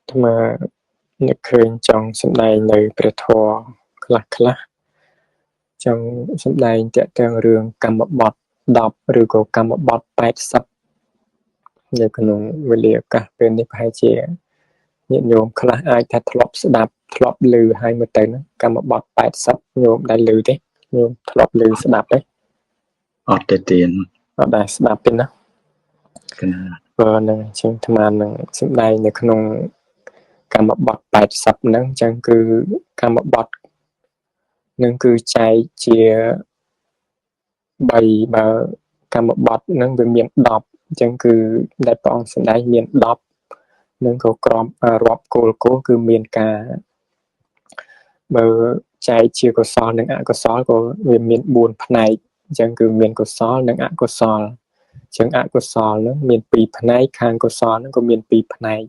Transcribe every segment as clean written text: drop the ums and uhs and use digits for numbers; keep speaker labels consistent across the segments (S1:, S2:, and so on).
S1: អាត្មានឹកឃើញចង់សម្ដែងនៅព្រះធម៌ខ្លះខ្លះចង់សម្ដែងទាក់ទងរឿងកម្មបទ10ឬក៏កម្មបទ80នៅក្នុងវេលាឱកាសពេលនេះប្រហែលជាញាតិញោមខ្លះអាចថាធ្លាប់ស្ដាប់ធ្លាប់ឮហើយមើលទៅហ្នឹងកម្មបទ80ញោមដែលឮទេញោមធ្លាប់ឮស្ដាប់ទេ
S2: អត់ទេទៀន
S1: អត់ដែលស្ដាប់ទេណា
S2: កណា
S1: ព្រោះនឹងជាងអាត្មានឹងសម្ដែងនៅក្នុងកម្មបទ80ហ្នឹងអញ្ចឹងគឺកម្មបទនឹងគឺចែកជា3បើកម្មបទហ្នឹងវាមាន10អញ្ចឹងគឺដែលព្រះអង្គសម្ដែងមាន10នឹងក៏ក្រមរាប់គោលគោលគឺមានការបើចែកជាកុសលនិងអកុសលក៏វាមាន4ផ្នែកអញ្ចឹងគឺមានកុសលនិងអកុសលអញ្ចឹងអកុសលហ្នឹងមាន2ផ្នែកខាងកុសលហ្នឹងក៏មាន2ផ្នែក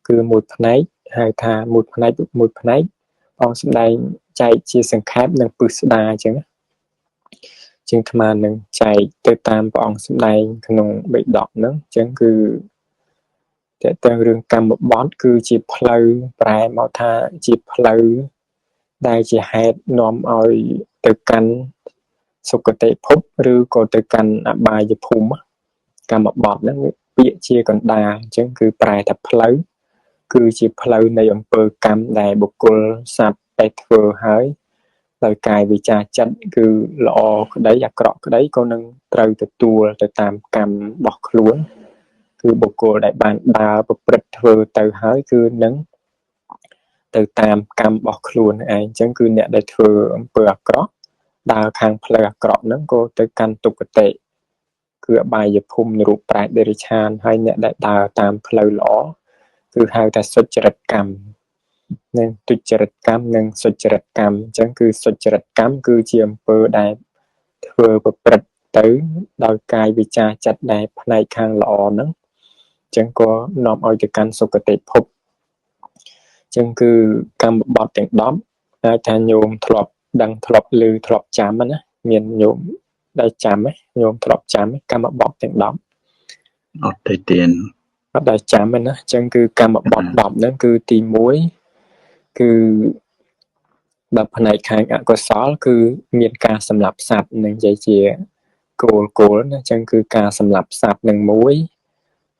S1: គឺមួយផ្នែកហៅថាមួយផ្នែកមួយផ្នែកអង្គសម្ដែងចែកជាសង្ខេបនិងពិស្ដាអញ្ចឹងជាងអាត្មានឹងចែកទៅតាមព្រះអង្គសម្ដែងក្នុងបិដកហ្នឹងអញ្ចឹងគឺតើតើរឿងកម្មបទគឺជាផ្លូវប្រែមកថាជាផ្លូវដែលជាហេតុនាំឲ្យទៅកាន់សុគតិភពឬក៏ទៅកាន់អបាយភូមិកម្មបទហ្នឹងពាក្យជាកណ្ដាលអញ្ចឹងគឺប្រែថាផ្លូវគឺជាផ្លូវនៃអំពើកម្មដែលបុគ្គលសត្វដែលធ្វើហើយដោយកាយវិចារចិត្តគឺល្អក្តីអាក្រក់ក្តីក៏នឹងត្រូវទទួលទៅតាមកម្មរបស់ខ្លួនគឺបុគ្គលដែលបានដើរប្រព្រឹត្តធ្វើទៅហើយគឺនឹងទៅតាមកម្មរបស់ខ្លួនឯងអញ្ចឹងគឺអ្នកដែលធ្វើអំពើអាក្រក់ដើរខាងផ្លូវអាក្រក់ហ្នឹងក៏ទៅកាន់ទុគតិគឺអបាយភូមិនរូបប្រែតដេរិឆានហើយអ្នកដែលដើរតាមផ្លូវល្អគឺហៅថាសុចរិតកម្មនិងទុច្ចរិតកម្មនិងសុចរិតកម្មអញ្ចឹងគឺសុចរិតកម្មគឺជាអំពើដែលធ្វើប្រព្រឹត្តទៅដោយកាយវិចារចិត្តដែលផ្នែកខាងល្អហ្នឹងអញ្ចឹងក៏នាំឲ្យទៅកាន់សុគតិភពអញ្ចឹងគឺកម្មបទទាំង10អាចថាញោមធ្លាប់ដឹងធ្លាប់ឮធ្លាប់ចាំណាមានញោមដែលចាំទេញោមធ្លាប់ចាំកម្មបទទាំង10
S2: អត់ទេទៀន
S1: អត់ដែលចាំទេណាអញ្ចឹងគឺកម្មបទ10ហ្នឹងគឺទី1គឺបើផ្នែកខាងអកុសលគឺមានការសម្លាប់សត្វនឹងនិយាយជាគោលគោលណាអញ្ចឹងគឺការសម្លាប់សត្វនឹងមួយ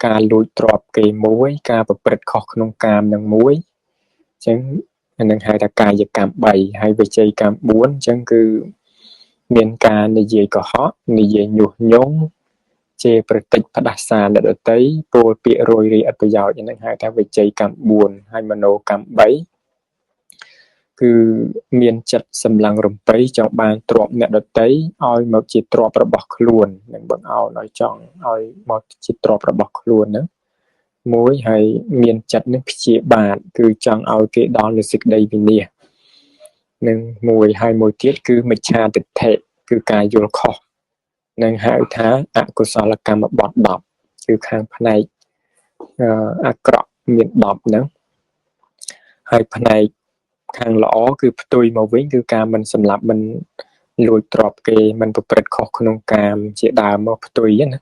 S1: ការលួចទ្រព្យគេមួយការប្រព្រឹត្តខុសក្នុងកាមនឹងមួយអញ្ចឹងអានឹងហៅថាកាយកម្ម3ហើយវិជ័យកម្ម4អញ្ចឹងគឺមានការនិយាយកុហកនិយាយញុះញង់ជេរប្រតិចផ្ដាសាអ្នកដទៃពោលពាក្យរយរាយអត់ប្រយោជន៍អានឹងហៅថាវិជ័យកម្ម4ហើយមโนកម្ម3គឺមានចិត្តសម្លឹងរំពៃចង់បានទ្រព្យអ្នកដទៃឲ្យមកជាទ្រព្យរបស់ខ្លួននឹងបង្អោនឲ្យចង់ឲ្យមកជាទ្រព្យរបស់ខ្លួនហ្នឹងមួយហើយមានចិត្តនឹងព្យាបាទគឺចង់ឲ្យគេដល់នូវសេចក្តីវិនាសនឹងមួយហើយមួយទៀតគឺមិច្ឆាទិដ្ឋិគឺការយល់ខុសនឹងហៅថាអកុសលកម្មបទ10គឺខាងផ្នែកអាក្រក់មាន10ហ្នឹងហើយផ្នែកខាងល្អគឺផ្ទុយមកវិញគឺការមិនសម្លាប់មិនលួចទ្រព្យគេមិនប្រព្រឹត្តខុសក្នុងកាមជាដើមមកផ្ទុយណា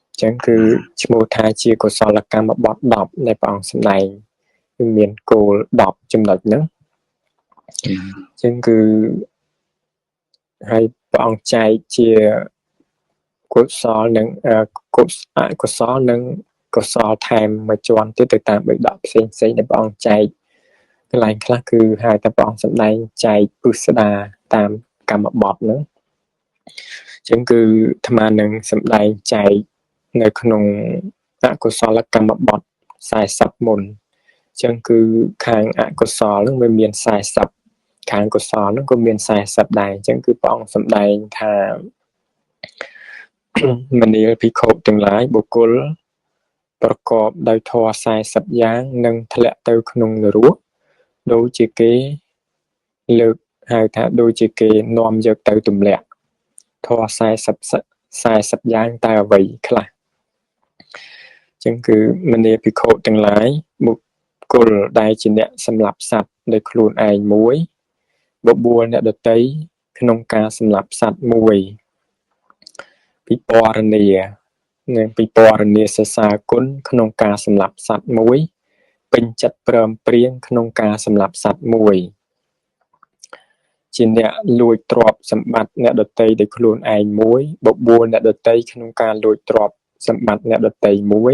S1: អញ្ចឹងគឺឈ្មោះថាជាកុសលកម្មបទ10ដែលព្រះអង្គសម្ដែងគឺមានគោល10ចំណុចហ្នឹងអញ្ចឹងគឺហើយព្រះអង្គចែកជាកុសលនិងកុសអកុសលនិងកុសលថែមមួយជាន់ទៀតទៅតាមបិដកផ្សេងផ្សេងដែលព្រះអង្គចែកកន្លែងខ្លះគឺហៅថាព្រះអង្គសម្ដែងចែកពិស្ដាតាមកម្មបទហ្នឹងអញ្ចឹងគឺអាត្មានឹងសម្ដែងចែកនៅក្នុងអកុសលកម្មបទ40មុនអញ្ចឹងគឺខាងអកុសលហ្នឹងវាមាន40ខាងកុសលហ្នឹងក៏មាន40ដែរអញ្ចឹងគឺព្រះអង្គសម្ដែងថាមនាលភិក្ខុទាំងឡាយបុគ្គលប្រកបដោយធម៌40យ៉ាងនឹងធ្លាក់ទៅក្នុងនរកដូចជាគេលើកហៅថាដូចជាគេនាំយកទៅទម្លាក់ធម៌40យ៉ាងតើអ្វីខ្លះអញ្ចឹងគឺមនាលភិក្ខុទាំងឡាយបុគ្គលដែលជាអ្នកសម្លាប់សត្វដោយខ្លួនឯងមួយបបួលអ្នកដទៃក្នុងការសម្លាប់សត្វមួយពិពណ៌នានិងពិពណ៌នាសរសើរគុណក្នុងការសម្លាប់សត្វមួយ ពេញចិត្តព្រមព្រៀងក្នុងការសម្លាប់សត្វមួយជាអ្នកលួចទ្រព្យសម្បត្តិអ្នកដទៃដោយខ្លួនឯងមួយបបួលអ្នកដទៃក្នុងការលួចទ្រព្យសម្បត្តិអ្នកដទៃមួយ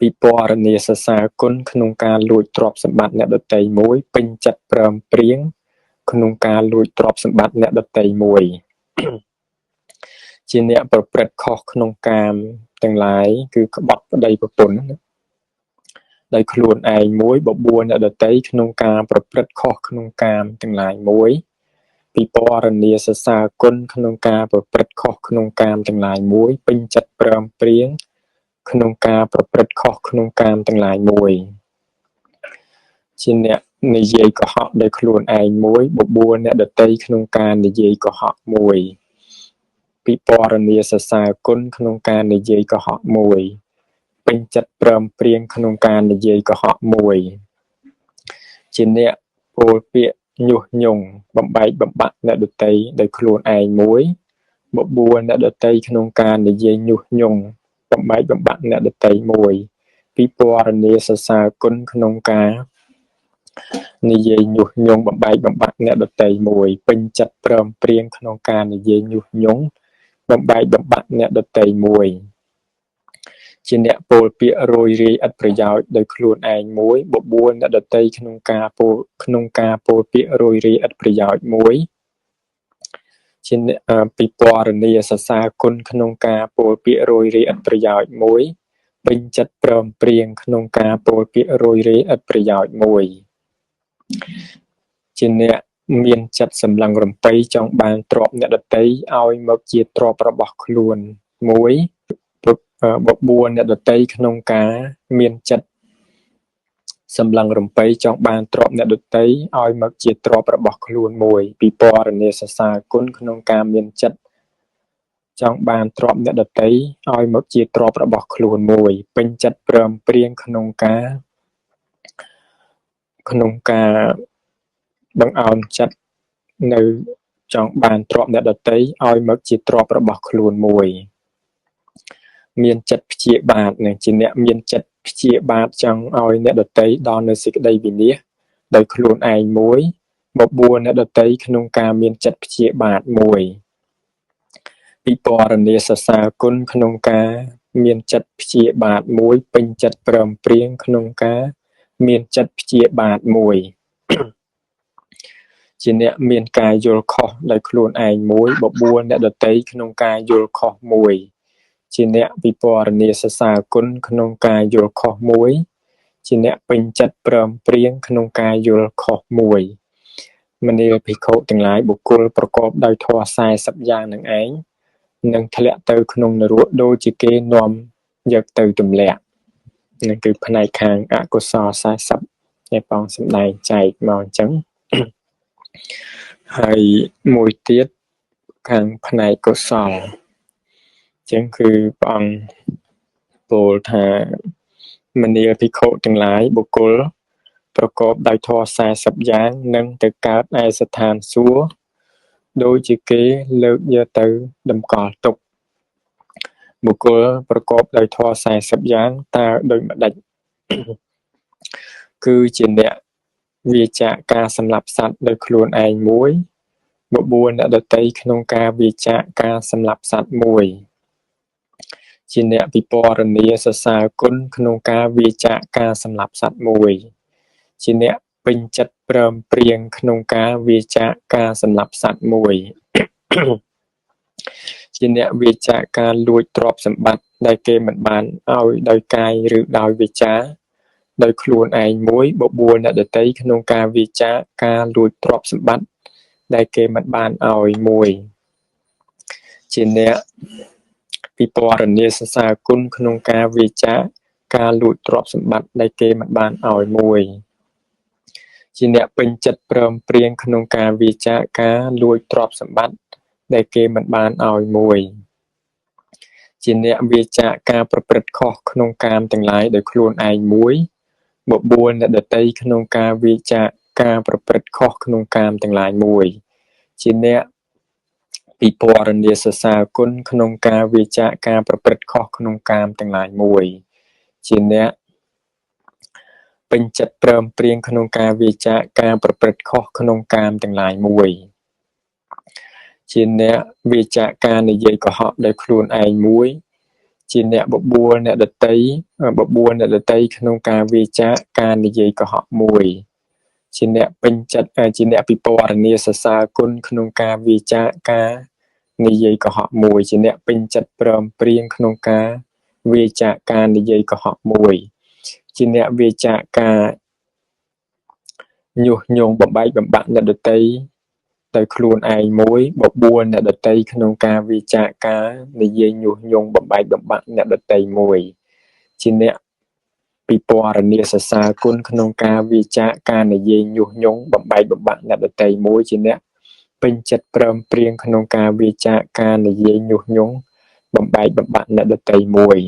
S1: ពិពណ៌នាសរសើរគុណក្នុងការលួចទ្រព្យសម្បត្តិអ្នកដទៃមួយពេញចិត្តព្រមព្រៀងក្នុងការលួចទ្រព្យសម្បត្តិអ្នកដទៃមួយជាអ្នកប្រព្រឹត្តខុសក្នុងកាមទាំងឡាយគឺក្បត់ប្តីប្រពន្ធដោយខ្លួនឯងមួយបបួលអ្នកដទៃក្នុងការប្រព្រឹត្តខុសក្នុងកាមទាំងឡាយមួយពិពណ៌នាសរសើរគុណក្នុងការប្រព្រឹត្តខុសក្នុងកាមទាំងឡាយមួយពេញចិត្តព្រមព្រៀងក្នុងការប្រព្រឹត្តខុសក្នុងកាមទាំងឡាយមួយជាអ្នកនិយាយកុហកដោយខ្លួនឯងមួយបបួលអ្នកដទៃក្នុងការនិយាយកុហកមួយពិពណ៌នាសរសើរគុណក្នុងការនិយាយកុហកមួយពេញចិត្តព្រមព្រៀងក្នុងការនិយាយកុហកមួយជាអ្នកពោលពាក្យញុះញង់បំបែកបំបាក់អ្នកដទៃដោយខ្លួនឯងមួយបបួលអ្នកដទៃក្នុងការនិយាយញុះញង់បំបែកបំបាក់អ្នកដទៃមួយពិពណ៌នាសរសើរគុណក្នុងការនិយាយញុះញង់បំបែកបំបាក់អ្នកដទៃមួយពេញចិត្តព្រមព្រៀងក្នុងការនិយាយញុះញង់បំបែកបំបាក់អ្នកដទៃមួយជាអ្នកពោលពាក្យរយរាយឥតប្រយោជន៍ដោយខ្លួនឯងមួយបបួលអ្នកដទៃក្នុងការពោលពាក្យរយរាយឥតប្រយោជន៍មួយជាអ្នកពិពណ៌នាសរសើរគុណក្នុងការពោលពាក្យរយរាយឥតប្រយោជន៍មួយពេញចិត្តព្រមព្រៀងក្នុងការពោលពាក្យរយរាយឥតប្រយោជន៍មួយជាអ្នកមានចិត្តសម្លឹងរំពៃចង់បានទ្រព្យអ្នកដទៃឲ្យមកជាទ្រព្យរបស់ខ្លួនមួយបបួលអ្នកដទៃក្នុងការមានចិត្តសម្លឹងរំពៃចង់បានទ្រព្យអ្នកដទៃឲ្យមកជាទ្រព្យរបស់ខ្លួនមួយពិពណ៌នាសរសើរគុណក្នុងការមានចិត្តចង់បានទ្រព្យអ្នកដទៃឲ្យមកជាទ្រព្យរបស់ខ្លួនមួយពេញចិត្តព្រមព្រៀងក្នុងការបង្អោនចិត្តនៅចង់បានទ្រព្យអ្នកដទៃឲ្យមកជាទ្រព្យរបស់ខ្លួនមួយមានចិត្តព្យាបាទនិងជាអ្នកមានចិត្តព្យាបាទចង់ឲ្យអ្នកដទៃដល់នៅសេចក្តីវិនាសដោយខ្លួនឯងមួយបបួលអ្នកដទៃក្នុងការមានចិត្តព្យាបាទមួយពិពណ៌នាសរសើរគុណក្នុងការមានចិត្តព្យាបាទមួយពេញចិត្តព្រមព្រៀងក្នុងការមានចិត្តព្យាបាទមួយជាអ្នកមានការយល់ខុសដោយខ្លួនឯងមួយបបួលអ្នកដទៃក្នុងការយល់ខុសមួយជាអ្នកពិពណ៌នាសរសើរគុណក្នុងការយល់ខុសមួយជាអ្នកពេញចិត្តព្រមព្រៀងក្នុងការយល់ខុសមួយមនាលភិក្ខុទាំងឡាយបុគ្គលប្រកបដោយធម៌40យ៉ាងនឹងឯងនឹងធ្លាក់ទៅក្នុងនរកដូចជាគេនាំយកទៅទម្លាក់នឹងគឺផ្នែកខាងអកុសល40ដែលបងសម្ដែងចែកមកអញ្ចឹងហើយមួយទៀតខាងផ្នែកកុសលចឹងគឺព្រះអង្គពោលថាមនាលភិក្ខុទាំងឡាយបុគ្គលប្រកបដោយធម៌40យ៉ាងនឹងទៅកើតឯស្ថានសួគ៌ដូចជាគេលើកយកទៅតម្កល់ទុកបុគ្គលប្រកបដោយធម៌40យ៉ាងតើដូចម្ដេចគឺជាអ្នកវាចាកការសម្លាប់សត្វដោយខ្លួនឯងមួយបបួលអ្នកដទៃក្នុងការវាចាកការសម្លាប់សត្វមួយជាអ្នកពិពណ៌នាសរសើរគុណក្នុងការវាចាកការសម្លាប់សត្វមួយជាអ្នកពេញចិត្តព្រមព្រៀងក្នុងការវាចាកការសម្លាប់សត្វមួយជាអ្នកវាចាកការលួចទ្រព្យសម្បត្តិដែលគេមិនបានឲ្យដោយកាយឬដោយវាចាដោយខ្លួនឯងមួយបបួលអ្នកដទៃក្នុងការវាចាកការលួចទ្រព្យសម្បត្តិដែលគេមិនបានឲ្យមួយជាអ្នកពិពណ៌នាសរសើរគុណក្នុងការវាចាកការលួចទ្រព្យសម្បត្តិដែលគេមិនបានឲ្យមួយជាអ្នកពេញចិត្តព្រមព្រៀងក្នុងការវាចាកការលួចទ្រព្យសម្បត្តិដែលគេមិនបានឲ្យមួយជាអ្នកវាចាកការប្រព្រឹត្តខុសក្នុងកាមទាំងឡាយដោយខ្លួនឯងមួយបបួលអ្នកដទៃក្នុងការវាចាកការប្រព្រឹត្តខុសក្នុងកាមទាំងឡាយមួយជាអ្នកពិពណ៌នាសរសើរគុណក្នុងការវាចាកការប្រព្រឹត្តខុសក្នុងកាមទាំងឡាយមួយជាអ្នក ពេញចិត្តព្រមព្រៀងក្នុងការវាចាការប្រព្រឹត្តខុសក្នុងកាមទាំងឡាយមួយជាអ្នកវាចាការនិយាយកុហកដោយខ្លួនឯងមួយជាអ្នកបបួលអ្នកដតីបបួលអ្នកដតីក្នុងការវាចាការនិយាយកុហកមួយជាអ្នកពេញចិត្តជាអ្នកពិពណ៌នាសរសើរគុណក្នុងការវាចាការនិយាយកុហកមួយជាអ្នកពេញចិត្តព្រមព្រៀងក្នុងការវាចាការនិយាយកុហកមួយជាអ្នកវាចាការញុះញង់បំបែកបំបាក់អ្នកដតីដោយខ្លួនឯងមួយបបួលអ្នកដតីក្នុងការវាចាការនិយាយញុះញង់បំបែកបំបាក់អ្នកដតីមួយជាអ្នកពិពណ៌នាសរសើរគុណក្នុងការវាចាការនិយាយញុះញង់បំបែកបំបាក់អ្នកដតីមួយជាអ្នកពេញចិត្តព្រមព្រៀងក្នុងការវាចាការនិយាយញុះញង់បំបែកបំបាក់អ្នកដតីមួយ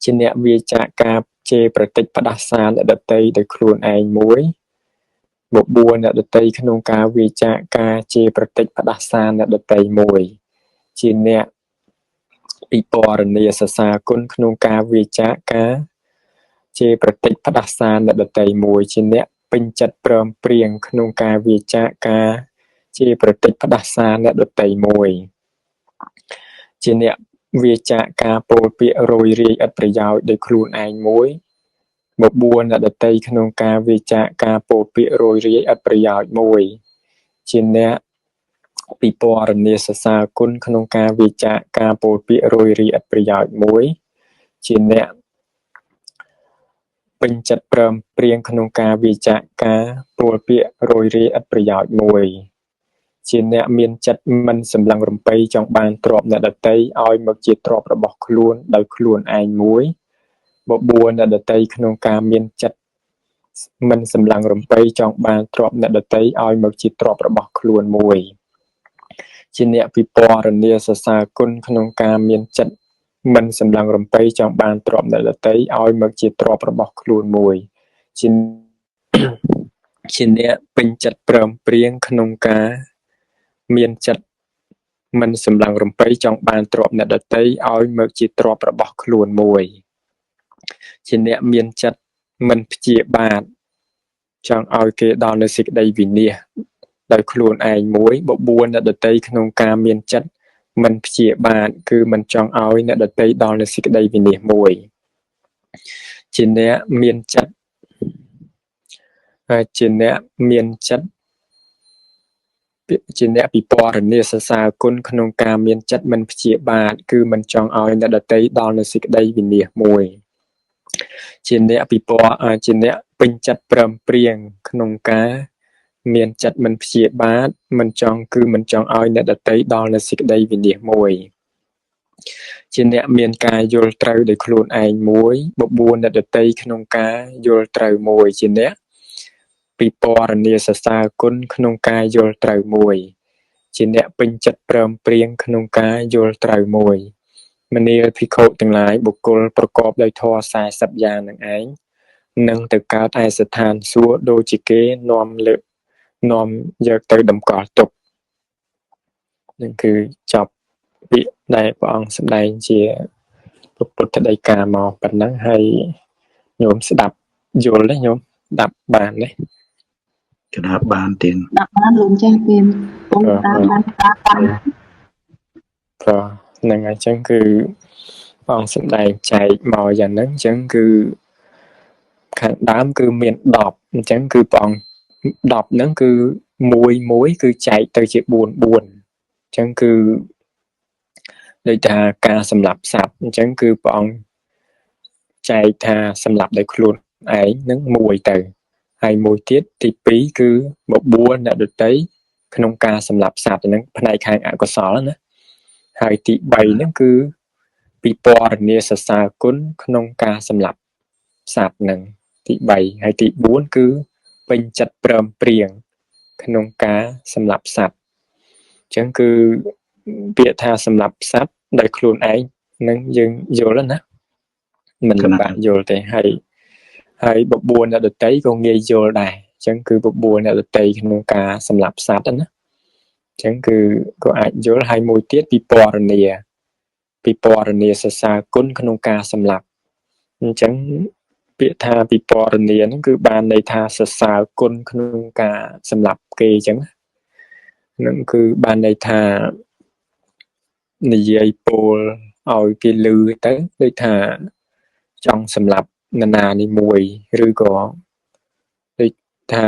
S1: ជាអ្នកវាចាការជេរប្រតិចផ្ដាសាអ្នកដតីដោយខ្លួនឯងមួយបបួលអ្នកដតីក្នុងការវាចាការជេរប្រតិចផ្ដាសាអ្នកដតីមួយជាអ្នកពិពណ៌នាសរសើរគុណក្នុងការវាចាការជេរប្រតិចផ្ដាសាអ្នកដតីមួយជាអ្នកពេញចិត្តព្រមព្រៀងក្នុងការវាចាការជេរប្រតិចផ្ដាសាអ្នកដតីមួយជាអ្នកវាចាការពោលពាក្យរយរាយឥតប្រយោជន៍ដោយខ្លួនឯងមួយបបួលអ្នកដតីក្នុងការវាចាការពោលពាក្យរយរាយឥតប្រយោជន៍មួយជាអ្នកពិពណ៌នាសរសើរគុណក្នុងការវាចាការពោលពាក្យរយរាយឥតប្រយោជន៍មួយជាអ្នកពេញចិត្តព្រមព្រៀងក្នុងការវាចាការពោលពាក្យរយរាយឥតប្រយោជន៍មួយជាអ្នកមានចិត្តមិនសម្លឹងរំពៃចង់បានទ្រព្យអ្នកដតីឲ្យមកជាទ្រព្យរបស់ខ្លួនដោយខ្លួនឯងមួយបបួលអ្នកដតីក្នុងការមានចិត្តមិនសម្លឹងរំពៃចង់បានទ្រព្យអ្នកដតីឲ្យមកជាទ្រព្យរបស់ខ្លួនមួយជាអ្នកពិពណ៌នាសរសើរគុណក្នុងការមានចិត្តមិនសម្លឹងរំពៃចង់បានទ្រព្យអ្នកដតីឲ្យមកជាទ្រព្យរបស់ខ្លួនមួយជាអ្នកពេញចិត្តព្រមព្រៀងក្នុងការមានចិត្តមិនសម្លឹងរំពៃចង់បានទ្រព្យអ្នកដតីឲ្យមកជាទ្រព្យរបស់ខ្លួនមួយជាអ្នកមានចិត្តមិនព្យាបាទចង់ឲ្យគេដល់នៅសេចក្តីវិនាសដោយខ្លួនឯងមួយបបួលអ្នកដតីក្នុងការមានចិត្តមិនព្យាបាទគឺមិនចង់ឲ្យអ្នកដតីដល់នៅសេចក្តីវិនាសមួយជាអ្នកមានចិត្តជាអ្នកមានចិត្តជាអ្នកពិពណ៌នាសរសើរគុណក្នុងការមានចិត្តមិនព្យាបាទគឺមិនចង់ឲ្យអ្នកដតីដល់នៅសេចក្តីវិនាសមួយជាអ្នកពិពណ៌ជាអ្នកពេញចិត្តព្រមព្រៀងក្នុងការមានចិត្តមិនព្យាបាទមិនចង់គឺមិនចង់ឲ្យអ្នកដតីដល់នៅសេចក្តីវិនាសមួយជាអ្នកមានការយល់ត្រូវដោយខ្លួនឯងមួយបបួលអ្នកដតីក្នុងការយល់ត្រូវមួយជាអ្នកពិពណ៌នាសរសើរគុណក្នុងការយល់ត្រូវមួយជាអ្នកពេញចិត្តព្រមព្រៀងក្នុងការយល់ត្រូវមួយមនាលភិក្ខុទាំងឡាយបុគ្គលប្រកបដោយធម៌40យ៉ាងនឹងឯងនឹងទៅកើតឯស្ថានសួគ៌ដូចជាគេនាំលើកនាំយកទៅតម្កល់ទុកនឹងគឺចប់ពាក្យដែលព្រះអង្គសម្ដែងជាពុទ្ធដីកាមកប៉ុណ្ណឹងហើយញោមស្ដាប់យល់ទេញោមស្ដាប់បានទេ
S2: ស្ដាប់បានទៀត
S3: ស្ដាប់បានលោកចាស់ទៀតពងតាមបានតាម
S1: ព្រោះហ្នឹងហើយអញ្ចឹងគឺព្រះអង្គសម្ដែងចែកមកយ៉ាងហ្នឹងអញ្ចឹងគឺខាងដើមគឺមាន10អញ្ចឹងគឺព្រះអង្គ10ហ្នឹងគឺមួយមួយគឺចែកទៅជា4 4អញ្ចឹងគឺដូចថាការសម្លាប់សត្វអញ្ចឹងគឺព្រះអង្គចែកថាសម្លាប់ដោយខ្លួនឯងនឹងមួយទៅហើយមួយទៀតទី2គឺបបួលអ្នកដតីក្នុងការសម្លាប់សត្វហ្នឹងផ្នែកខាងអកុសលណាហើយទី3ហ្នឹងគឺពិពណ៌នាសរសើរគុណក្នុងការសម្លាប់សត្វហ្នឹងទី3ហើយទី4គឺពេញចិត្តព្រមព្រៀងក្នុងការសម្លាប់សត្វអញ្ចឹងគឺពាក្យថាសម្លាប់សត្វដោយខ្លួនឯងនឹងយើងយល់ណាមិនលំបាកយល់ទេហើយបបួលអ្នកដតីក៏ងាយយល់ដែរអញ្ចឹងគឺបបួលអ្នកដតីក្នុងការសម្លាប់សត្វណាអញ្ចឹងគឺក៏អាចយល់ហើយមួយទៀតពិពណ៌នាពិពណ៌នាសរសើរគុណក្នុងការសម្លាប់អញ្ចឹង ពាក្យថាពិពណ៌នាហ្នឹងគឺបានន័យថាសរសើរគុណក្នុងការសម្លាប់គេអញ្ចឹងហ្នឹងគឺបានន័យថានិយាយពោលឲ្យគេឮទៅដូចថាចង់សម្លាប់នរណានេះមួយឬក៏ដូចថា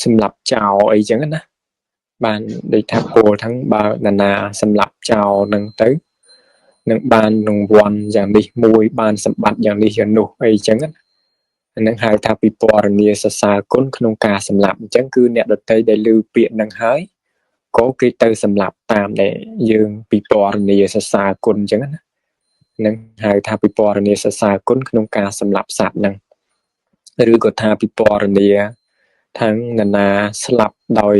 S1: សម្លាប់ចោលអីចឹងណាបានដូចថាពោលทั้งបើនរណាសម្លាប់ចោលនឹងទៅនឹងបានរង្វាន់យ៉ាងនេះមួយបានសម្បត្តិយ៉ាងនេះយ៉ាងនោះអីចឹងណាហ្នឹងហៅថាពិពណ៌នាសរសើរគុណក្នុងការសម្លាប់អញ្ចឹងគឺអ្នកដតីដែលឮពាក្យហ្នឹងហើយក៏គេទៅសម្លាប់តាមដែលយើងពិពណ៌នាសរសើរគុណអញ្ចឹងណានឹងហៅថាពិពណ៌នាសរសើរគុណក្នុងការសម្លាប់សត្វហ្នឹងឬក៏ថាពិពណ៌នាทั้งនរណាស្លាប់ដោយ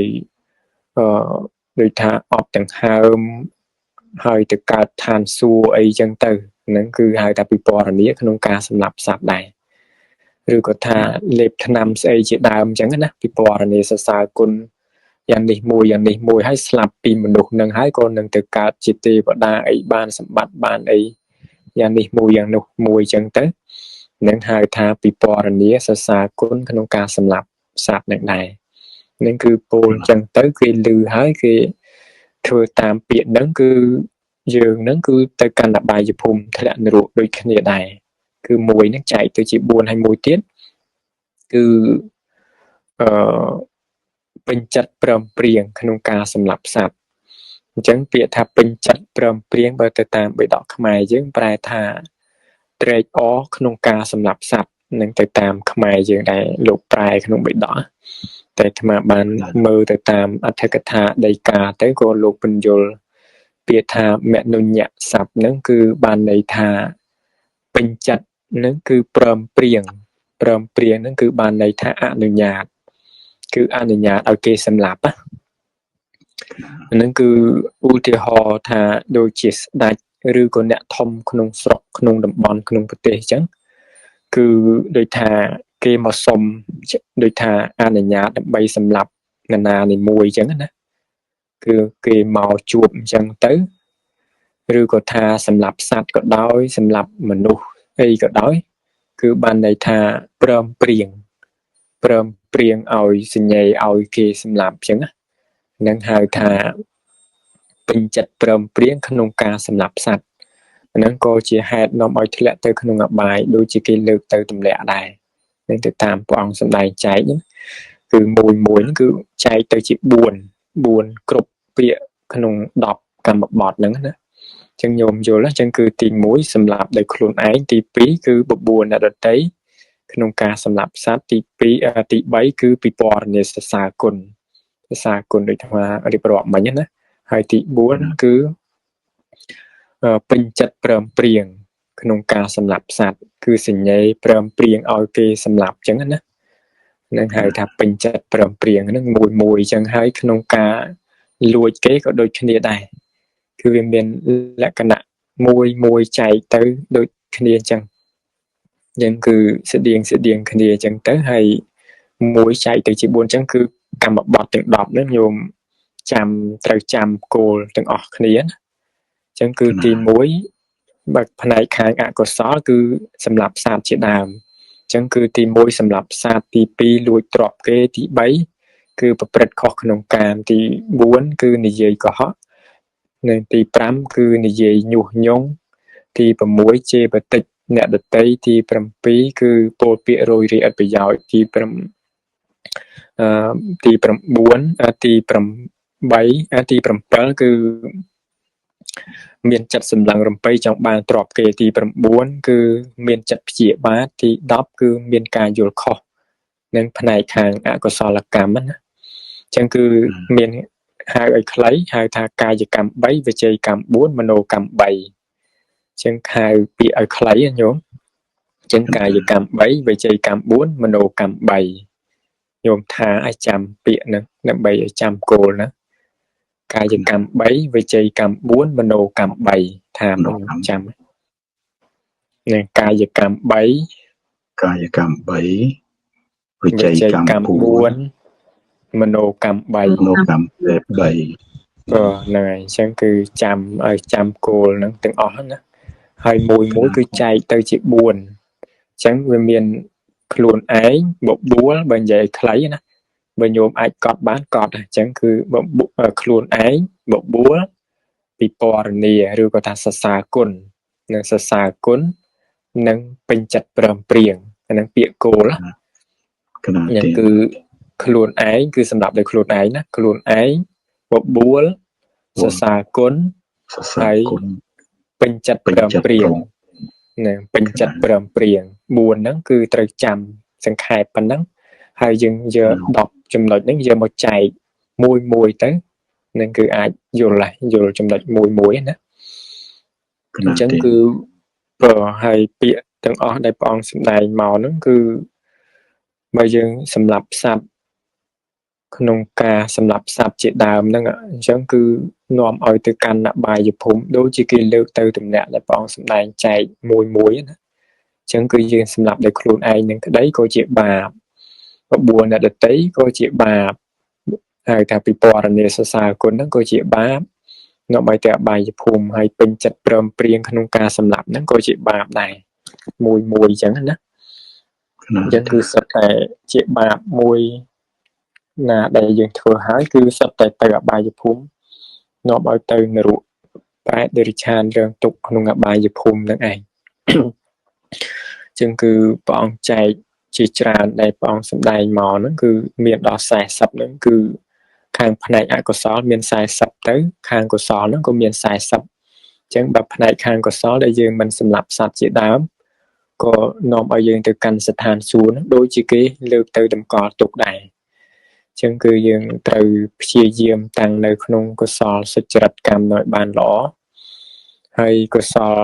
S1: ដូចថាអត់ទាំងហើមហើយទៅកើតឋានសួគ៌អីចឹងទៅហ្នឹងគឺហៅថាពិពណ៌នាក្នុងការសម្លាប់សត្វដែរឬក៏ថាលេបថ្នាំស្អីជាដើមចឹងណាពិពណ៌នាសរសើរគុណយ៉ាងនេះមួយយ៉ាងនេះមួយហើយស្លាប់ពីមនុស្សនឹងហើយក៏នឹងទៅកើតជាទេវតាអីបានសម្បត្តិបានអីយ៉ាងនេះមួយយ៉ាងនោះមួយចឹងទៅនឹងហៅថាពិពណ៌នាសរសើរគុណក្នុងការសម្លាប់សត្វនឹងដែរនឹងគឺពោលចឹងទៅគេឮហើយគេធ្វើតាមពាក្យហ្នឹងគឺយើងហ្នឹងគឺទៅកាន់អបាយភូមិធ្លាក់នរកដូចគ្នាដែរគឺមួយហ្នឹងចែកទៅជា4ហើយមួយទៀតគឺពេញចិត្តព្រមព្រៀងក្នុងការសម្លាប់សត្វអញ្ចឹងពាក្យថាពេញចិត្តព្រមព្រៀងបើទៅតាមបិដកខ្មែរយើងប្រែថាត្រេកអរក្នុងការសម្លាប់សត្វនឹងទៅតាមខ្មែរយើងដែរលោកប្រែក្នុងបិដកតែអាត្មាបានមើលទៅតាមអត្ថកថាដីកាទៅក៏លោកពន្យល់ពាក្យថាមនុញ្ញស័ព្ទហ្នឹងគឺបានន័យថាពេញចិត្តហ្នឹងគឺព្រមព្រៀងព្រមព្រៀងហ្នឹងគឺបានន័យថាអនុញ្ញាតគឺអនុញ្ញាតឲ្យគេសម្លាប់ណាហ្នឹងគឺឧទាហរណ៍ថាដូចជាស្ដេចឬក៏អ្នកធំក្នុងស្រុកក្នុងតំបន់ក្នុងប្រទេសអញ្ចឹងគឺដូចថាគេមកសុំដូចថាអនុញ្ញាតដើម្បីសម្លាប់នរណានេះមួយអញ្ចឹងណាគឺគេមកជួបអញ្ចឹងទៅឬក៏ថាសម្លាប់សត្វក៏ដោយសម្លាប់មនុស្សអីក៏ដោយគឺបានន័យថាព្រមព្រៀងព្រមព្រៀងឲ្យសញ្ញាឲ្យគេសម្លាប់អញ្ចឹងណានឹងហៅថាពេញចិត្តព្រមព្រៀងក្នុងការសម្លាប់សត្វហ្នឹងក៏ជាហេតុនាំឲ្យធ្លាក់ទៅក្នុងអបាយដូចជាគេលើកទៅទម្លាក់ដែរនឹងទៅតាមព្រះអង្គសម្ដែងចែកហ្នឹងគឺមួយមួយហ្នឹងគឺចែកទៅជា4គ្រប់ពាក្យក្នុង10កម្មបត្តិហ្នឹងណាអញ្ចឹងញោមយល់អញ្ចឹងគឺទី1សម្លាប់ដោយខ្លួនឯងទី2គឺបបួលអ្នកដទៃក្នុងការសម្លាប់សត្វទី2ទី3គឺពិពណ៌នាសរសើរគុណសរសើរគុណដូចថារៀបរាប់មិញណាហើយទី4គឺពេញចិត្តព្រមព្រៀងក្នុងការសម្លាប់សត្វគឺសញ្ញាព្រមព្រៀងឲ្យគេសម្លាប់អញ្ចឹងណានឹងហៅថាពេញចិត្តព្រមព្រៀងហ្នឹងមួយមួយអញ្ចឹងហើយក្នុងការលួចគេក៏ដូចគ្នាដែរគឺវាមានលក្ខណៈមួយមួយចែកទៅដូចគ្នាអញ្ចឹងយើងគឺស្តៀងស្តៀងគ្នាអញ្ចឹងទៅហើយមួយចែកទៅជា4អញ្ចឹងគឺកម្មបត្តិទាំង10ហ្នឹងញោមចាំត្រូវចាំគោលទាំងអស់គ្នាណាអញ្ចឹងគឺទី1បើផ្នែកខាងអកុសលគឺសម្លាប់សត្វជាដើមអញ្ចឹងគឺទី1សម្លាប់សត្វទី2លួចទ្រព្យគេទី3គឺប្រព្រឹត្តខុសក្នុងកាមទី4គឺនិយាយកុហកនិងទី5គឺនិយាយញុះញង់ទី6ជេរបតិចអ្នកដតីទី7គឺពោលពាក្យរយរាយឥតប្រយោជន៍ទី5ទី9ទី8ទី7គឺមានចិត្តសម្លឹងរំពៃចង់បានទ្រព្យគេទី9គឺមានចិត្តព្យាបាទទី10គឺមានការយល់ខុសនិងផ្នែកខាងអកុសលកម្មណាអញ្ចឹងគឺមានហៅឲ្យខ្លីហៅថាកាយកម្ម3វិជ័យកម្ម4មโนកម្ម3អញ្ចឹងហៅពាក្យឲ្យខ្លីណាញោមអញ្ចឹងកាយកម្ម3វិជ័យកម្ម4មโนកម្ម3ញោមថាឲ្យចាំពាក្យហ្នឹងដើម្បីឲ្យចាំគោលណាកាយកម្ម3វិជ័យកម្ម4មโนកម្ម3ថាមកខ្ញុំចាំនឹងកាយកម្ម3
S2: កាយកម្ម3វិជ័យកម្ម4
S1: មโนកម្ម3
S2: មโนកម្ម3
S1: បាទហ្នឹងហើយអញ្ចឹងគឺចាំឲ្យចាំគោលហ្នឹងទាំងអស់ណាហើយមួយមួយគឺចែកទៅជា4 ចឹងវាមានខ្លួនឯងបបួលបើនិយាយខ្លីណាបើញោមអាចកត់បានកត់អញ្ចឹងគឺខ្លួនឯងបបួលពិពណ៌នាឬក៏ថាសរសើរគុណនិងសរសើរគុណនិងពេញចិត្តព្រមព្រៀងអានឹងពាក្យគោលណាគឺខ្លួនឯងគឺសម្រាប់ដោយខ្លួនឯងណាខ្លួនឯងបបួលសរសើរគុណហើយពេញចិត្តព្រមព្រៀងនឹងពេញចិត្តព្រមព្រៀង4ហ្នឹងគឺត្រូវចាំសង្ខេបប៉ុណ្ណឹងហើយយើងយក10ចំណុចហ្នឹងយកមកចែកមួយមួយទៅនឹងគឺអាចយល់ហើយយល់ចំណុចមួយមួយណាអញ្ចឹងគឺបើហើយពាក្យទាំងអស់ដែលព្រះអង្គសម្ដែងមកហ្នឹងគឺបើយើងសម្លាប់សត្វក្នុងការសម្លាប់សត្វជាដើមហ្នឹងអញ្ចឹងគឺនាំឲ្យទៅកាន់អបាយភូមិដូចជាគេលើកទៅតំណាក់ដែលព្រះអង្គសម្ដែងចែកមួយមួយណាអញ្ចឹងគឺយើងសម្លាប់ដោយខ្លួនឯងនឹងក្តីក៏ជាបាបបួលអ្នកដទៃក៏ជាបាបហើយថាពិពណ៌នាសរសើរគុណហ្នឹងក៏ជាបាបនាំឲ្យទៅអបាយភូមិហើយពេញចិត្តព្រមព្រៀងក្នុងការសម្លាប់ហ្នឹងក៏ជាបាបដែរមួយមួយអញ្ចឹងណាអញ្ចឹងគឺសុទ្ធតែជាបាបមួយណាដែលយើងធ្វើហើយគឺសុទ្ធតែទៅអបាយភូមិនាំឲ្យទៅនរកប្រែតតិរិឆានរឿងទុកក្នុងអបាយភូមិហ្នឹងឯងចឹងគឺព្រះអង្គចែកជាច្រើនដែលព្រះអង្គសម្ដែងមកហ្នឹងគឺមានដល់40ហ្នឹងគឺខាងផ្នែកអកុសលមាន40ទៅខាងកុសលហ្នឹងក៏មាន40អញ្ចឹងបើផ្នែកខាងកុសលដែលយើងមិនសម្លាប់សត្វជាដើមក៏នាំឲ្យយើងទៅកាន់ស្ថានសួគ៌ហ្នឹងដូចជាគេលើកទៅតម្កល់ទុកដែរអញ្ចឹងគឺយើងត្រូវព្យាយាមតាំងនៅក្នុងកុសលសុចរិតកម្មឲ្យបានល្អហើយកុសល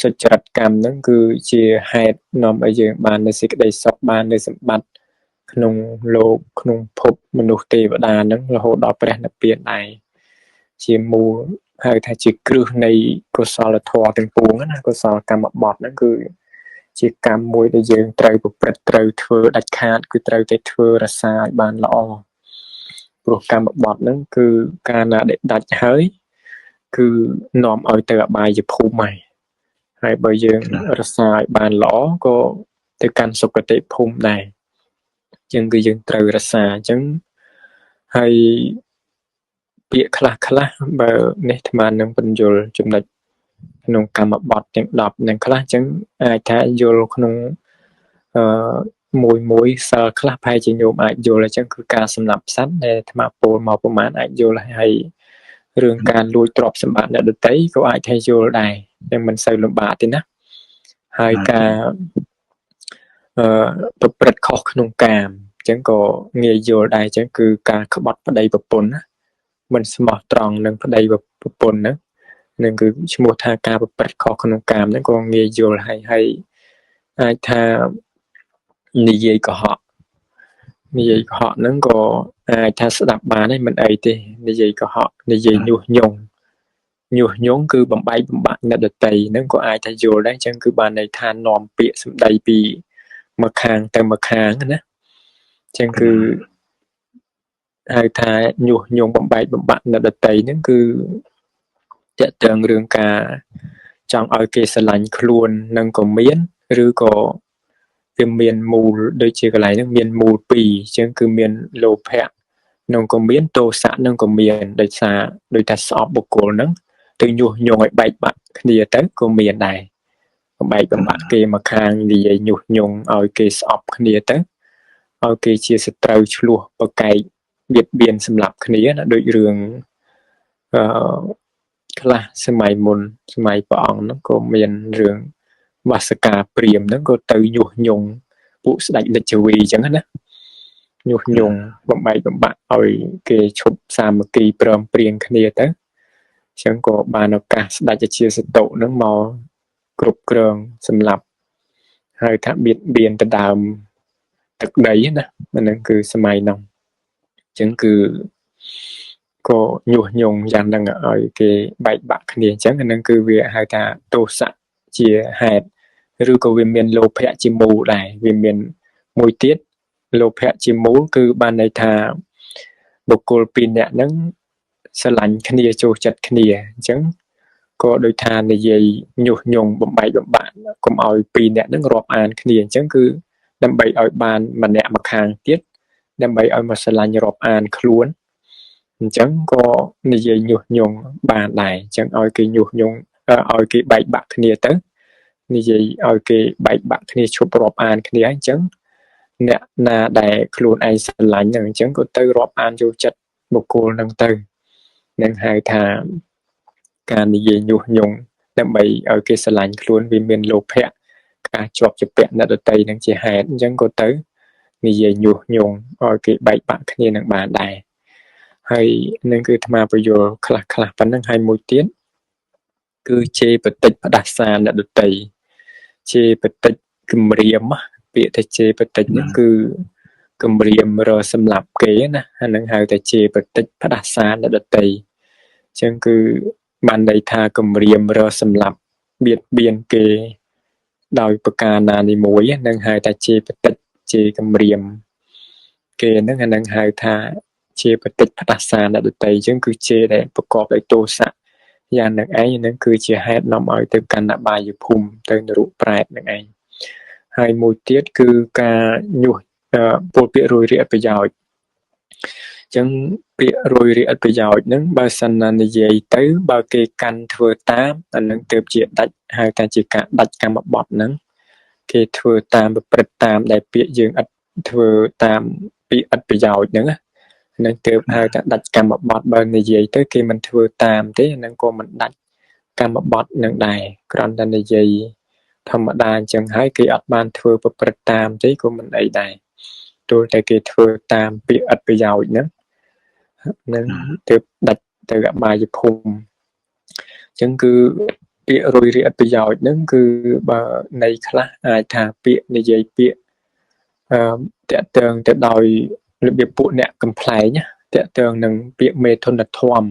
S1: សុចរិតកម្មហ្នឹងគឺជាហេតុនាំឲ្យយើងបាននូវសេចក្តីសុខបាននូវសម្បត្តិក្នុងលោកក្នុងភពមនុស្សទេវតាហ្នឹងរហូតដល់ព្រះនិព្វានដែរជាមូលហៅថាជាគ្រឹះនៃកុសលធម៌ទាំងពួងណាកុសលកម្មបត្តិហ្នឹងគឺជាកម្មមួយដែលយើងត្រូវប្រព្រឹត្តត្រូវធ្វើដាច់ខាតគឺត្រូវតែធ្វើរក្សាឲ្យបានល្អព្រោះកម្មបត្តិហ្នឹងគឺកាលណាដែលដាច់ហើយគឺនាំឲ្យទៅអបាយភូមិហើយហើយបើយើងរក្សាឲ្យបានល្អក៏ទៅកាន់សុគតិភូមិដែរអញ្ចឹងគឺយើងត្រូវរក្សាអញ្ចឹងហើយពាក្យខ្លះខ្លះបើនេះអាត្មានឹងបញ្យល់ចំណុចក្នុងកម្មបត្តិទាំង10នឹងខ្លះអញ្ចឹងអាចថាយល់ក្នុងមួយមួយសិលខ្លះប្រហែលជាញោមអាចយល់អញ្ចឹងគឺការសម្លាប់សត្វដែលអាត្មាពោលមកប្រហែលអាចយល់ហើយរឿងការលួចទ្រព្យសម្បត្តិអ្នកដទៃក៏អាចថាយល់ដែរតែមិនសូវលំបាកទេណាហើយការប្រព្រឹត្តខុសក្នុងកាមអញ្ចឹងក៏ងាយយល់ដែរអញ្ចឹងគឺការក្បត់ប្តីប្រពន្ធណាមិនស្មោះត្រង់នឹងប្តីប្រពន្ធហ្នឹងនឹងគឺឈ្មោះថាការប្រព្រឹត្តខុសក្នុងកាមហ្នឹងក៏ងាយយល់ហើយហើយអាចថានិយាយកុហកនិយាយកុហកហ្នឹងក៏អាចថាស្ដាប់បានហើយមិនអីទេនិយាយកុហកនិយាយញុះញង់ញុះញង់គឺបំបែកបំបាក់អ្នកដទៃហ្នឹងក៏អាចថាយល់ដែរអញ្ចឹងគឺបានន័យថានាំពាក្យសម្ដីពីមកខាងទៅមកខាងណាអញ្ចឹងគឺហៅថាញុះញង់បំបែកបំបាក់អ្នកដទៃហ្នឹងគឺទាក់ទងរឿងការចង់ឲ្យគេស្រឡាញ់ខ្លួននឹងក៏មានឬក៏វាមានមូលដូចជាកន្លែងហ្នឹងមានមូល2អញ្ចឹងគឺមានលោភៈនឹងក៏មានទោសៈនឹងក៏មានដោយសារដោយថាស្អប់បុគ្គលហ្នឹងទៅញុះញង់ឲ្យបែកបាក់គ្នាទៅក៏មានដែរបំបែកបំបាក់គេមកខាងនិយាយញុះញង់ឲ្យគេស្អប់គ្នាទៅឲ្យគេជាសត្រូវឆ្លោះប្រកែកបៀតបៀនសម្លាប់គ្នាណាដូចរឿងខ្លះសម័យមុនសម័យព្រះអង្គហ្នឹងក៏មានរឿងវាសកាព្រាមហ្នឹងក៏ទៅញុះញង់ពួកស្ដេចលិច្ចវីអញ្ចឹងណាញុះញង់បំបែកបំបាក់ឲ្យគេឈប់សាមគ្គីព្រមព្រៀងគ្នាទៅអញ្ចឹងក៏បានឱកាសស្ដេចជាសតុហ្នឹងមកគ្រប់គ្រងសម្លាប់ហើយថាបៀតបៀនទៅដើមទឹកដីណាហ្នឹងគឺសម័យហ្នឹងអញ្ចឹងគឺក៏ញុះញង់យ៉ាងហ្នឹងឲ្យគេបែកបាក់គ្នាអញ្ចឹងអាហ្នឹងគឺវាហៅថាទោសៈជាហេតុឬក៏វាមានលោភៈជាមូលដែរវាមានមួយទៀតលោភៈជាមូលគឺបានន័យថាបុគ្គលពីរនាក់ហ្នឹងស្រឡាញ់គ្នាចូលចិត្តគ្នាអញ្ចឹង ក៏ដូចថានិយាយញុះញង់បំបែកបំបាក់កុំឲ្យពីរអ្នកហ្នឹងរាប់អានគ្នាអញ្ចឹងគឺដើម្បីឲ្យបានម្នាក់ម្ខាងទៀតដើម្បីឲ្យមកស្រឡាញ់រាប់អានខ្លួនអញ្ចឹងក៏និយាយញុះញង់បានដែរអញ្ចឹងឲ្យគេញុះញង់ឲ្យគេបែកបាក់គ្នាទៅនិយាយឲ្យគេបែកបាក់គ្នាឈប់រាប់អានគ្នាអញ្ចឹងអ្នកណាដែលខ្លួនឯងស្រឡាញ់ហ្នឹងអញ្ចឹងក៏ទៅរាប់អានចូលចិត្តបុគ្គលហ្នឹងទៅនឹងហៅថាការនិយាយញុះញង់ដើម្បីឲ្យគេស្រឡាញ់ខ្លួនវាមានលោភៈការជាប់ជំពាក់អ្នកដទៃនឹងជាហេតុអញ្ចឹងក៏ទៅនិយាយញុះញង់ឲ្យគេបែកបាក់គ្នានឹងបានដែរហើយនឹងគឺអាត្មាពយល់ខ្លះខ្លះប៉ុណ្ណឹងហើយមួយទៀតគឺជេរបតិចផ្ដាសាអ្នកដទៃជេរបតិចគំរាមពាក្យថាជេរបតិចនេះគឺគំរាមរសម្លាប់គេណាអានឹងហៅថាជេរបតិចផ្ដាសាអ្នកដទៃអញ្ចឹងគឺបានន័យថាគំរាមរសម្លាប់បៀតបៀនគេដោយប្រការណានីមួយនឹងហៅថាជេរបតិចជេរគំរាមគេហ្នឹងអានឹងហៅថាជាបតិចផ្ដាសាអ្នកដទៃអញ្ចឹងគឺជេរដែលប្រកបដោយទោសៈយ៉ាងនឹងឯងហ្នឹងគឺជាហេតុនាំឲ្យទៅកាន់អបាយភូមិទៅនរកប្រែតនឹងឯងហើយមួយទៀតគឺការញុះពលពាក្យរួយរាយអត់ប្រយោជន៍អញ្ចឹងពាក្យរួយរាយអត់ប្រយោជន៍ហ្នឹងបើសិនណានិយាយទៅបើគេកាន់ធ្វើតាមអានឹងទើបជាដាច់ហៅថាជាការដាច់កម្មបត្តិហ្នឹងគេធ្វើតាមប្រព្រឹត្តតាមដែលពាក្យយើងអត់ធ្វើតាមពាក្យអត់ប្រយោជន៍ហ្នឹងនឹងទើបហៅថាដាច់កម្មបត្តិបើនិយាយទៅគេមិនធ្វើតាមទេនឹងក៏មិនដាច់កម្មបត្តិនឹងដែរគ្រាន់តែនិយាយធម្មតាអញ្ចឹងហើយគេអត់បានធ្វើប្រព្រឹត្តតាមទេក៏មិនអីដែរទោះតែគេធ្វើតាមពាក្យអត់ប្រយោជន៍ហ្នឹងនឹងទើបដាច់ទៅអបាយភូមិអញ្ចឹងគឺពាក្យរួយរាយអត់ប្រយោជន៍ហ្នឹងគឺបើន័យខ្លះអាចថាពាក្យនិយាយពាក្យតាក់ទងទៅដោយរបៀបពួកអ្នកកំប្លែងតាក់ទងនឹងពាក្យមេធនធម៌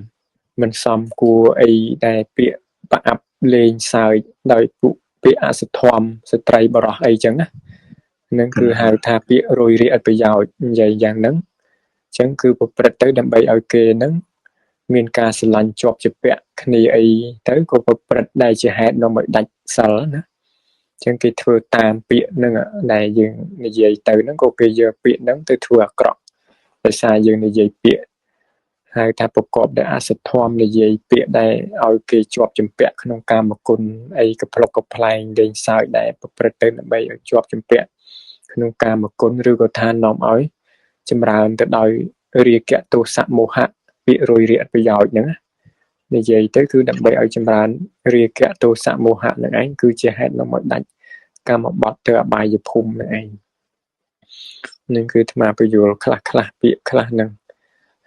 S1: មិនសមគួរអីដែលពាក្យប្រអាប់លេងសើចដោយពួកពាក្យអសធម៌ស្ត្រីបរោះអីចឹងណានឹងគឺហៅថាពាក្យរួយរាយអត់ប្រយោជន៍និយាយយ៉ាងហ្នឹងអញ្ចឹងគឺប្រព្រឹត្តទៅដើម្បីឲ្យគេហ្នឹងមានការស្រឡាញ់ជាប់ជាពាក់គ្នាអីទៅក៏ប្រព្រឹត្តដែលជាហេតុនាំឲ្យដាច់សិលណាអញ្ចឹងគេធ្វើតាមពាក្យហ្នឹងដែលយើងនិយាយទៅហ្នឹងក៏គេយកពាក្យហ្នឹងទៅធ្វើអាក្រក់ដោយសារយើងនិយាយពាក្យហៅថាប្រកបដោយអសធម៌និយាយពាក្យដែលឲ្យគេជាប់ជំពាក់ក្នុងកាមគុណអីកប្លុកកប្លែងលេងសើចដែលប្រព្រឹត្តទៅដើម្បីឲ្យជាប់ជំពាក់ក្នុងកាមគុណឬក៏ថានាំឲ្យចម្រើនទៅដោយរាគៈទោសៈមោហៈពាក្យរួយរាយអត់ប្រយោជន៍ហ្នឹងនិយាយទៅគឺដើម្បីឲ្យចម្រើនរាគៈទោសៈមោហៈហ្នឹងឯងគឺជាហេតុនាំឲ្យដាច់កម្មបត្តិទៅអបាយភូមិហ្នឹងឯងនឹងគឺអាត្មាពយល់ខ្លះខ្លះពាក្យខ្លះហ្នឹង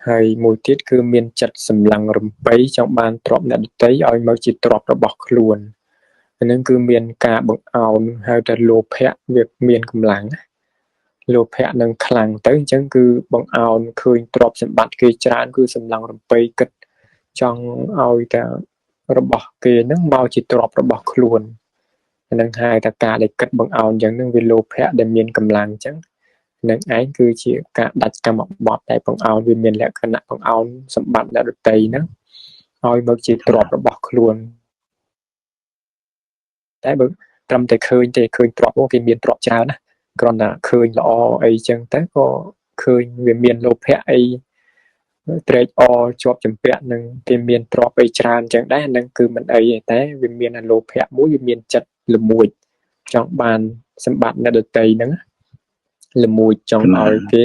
S1: ហើយមួយទៀតគឺមានចិត្តសម្លឹងរំបីចង់បានទ្រព្យអ្នកដទៃឲ្យមកជាទ្រព្យរបស់ខ្លួនហ្នឹងគឺមានការបង្អោនហៅថាលោភៈវាមានកម្លាំងលោភៈនឹងខ្លាំងទៅអញ្ចឹងគឺបង្អោនឃើញទ្រព្យសម្បត្តិគេច្រើនគឺសម្លឹងរំបីគិតចង់ឲ្យតែរបស់គេហ្នឹងមកជាទ្រព្យរបស់ខ្លួនហ្នឹងហៅថាការដែលគិតបង្អោនអញ្ចឹងហ្នឹងវាលោភៈដែលមានកម្លាំងអញ្ចឹងនឹងឯងគឺជាការដាច់កម្មបត្តិដែលបង្អោនវាមានលក្ខណៈបង្អោនសម្បត្តិអ្នកដទៃហ្នឹងឲ្យមកជាទ្រព្យរបស់ខ្លួនតែបើត្រឹមតែឃើញទេឃើញទ្រព្យគេមានទ្រព្យច្រើនណាគ្រាន់តែឃើញល្អអីចឹងទៅក៏ឃើញវាមានលោភៈអីត្រេកអរជាប់ជំពាក់នឹងគេមានទ្រព្យអីច្រើនចឹងដែរហ្នឹងគឺមិនអីទេតែវាមានលោភៈមួយវាមានចិត្តល្មួចចង់បានសម្បត្តិអ្នកដទៃហ្នឹងល្មួចចង់ឲ្យគេ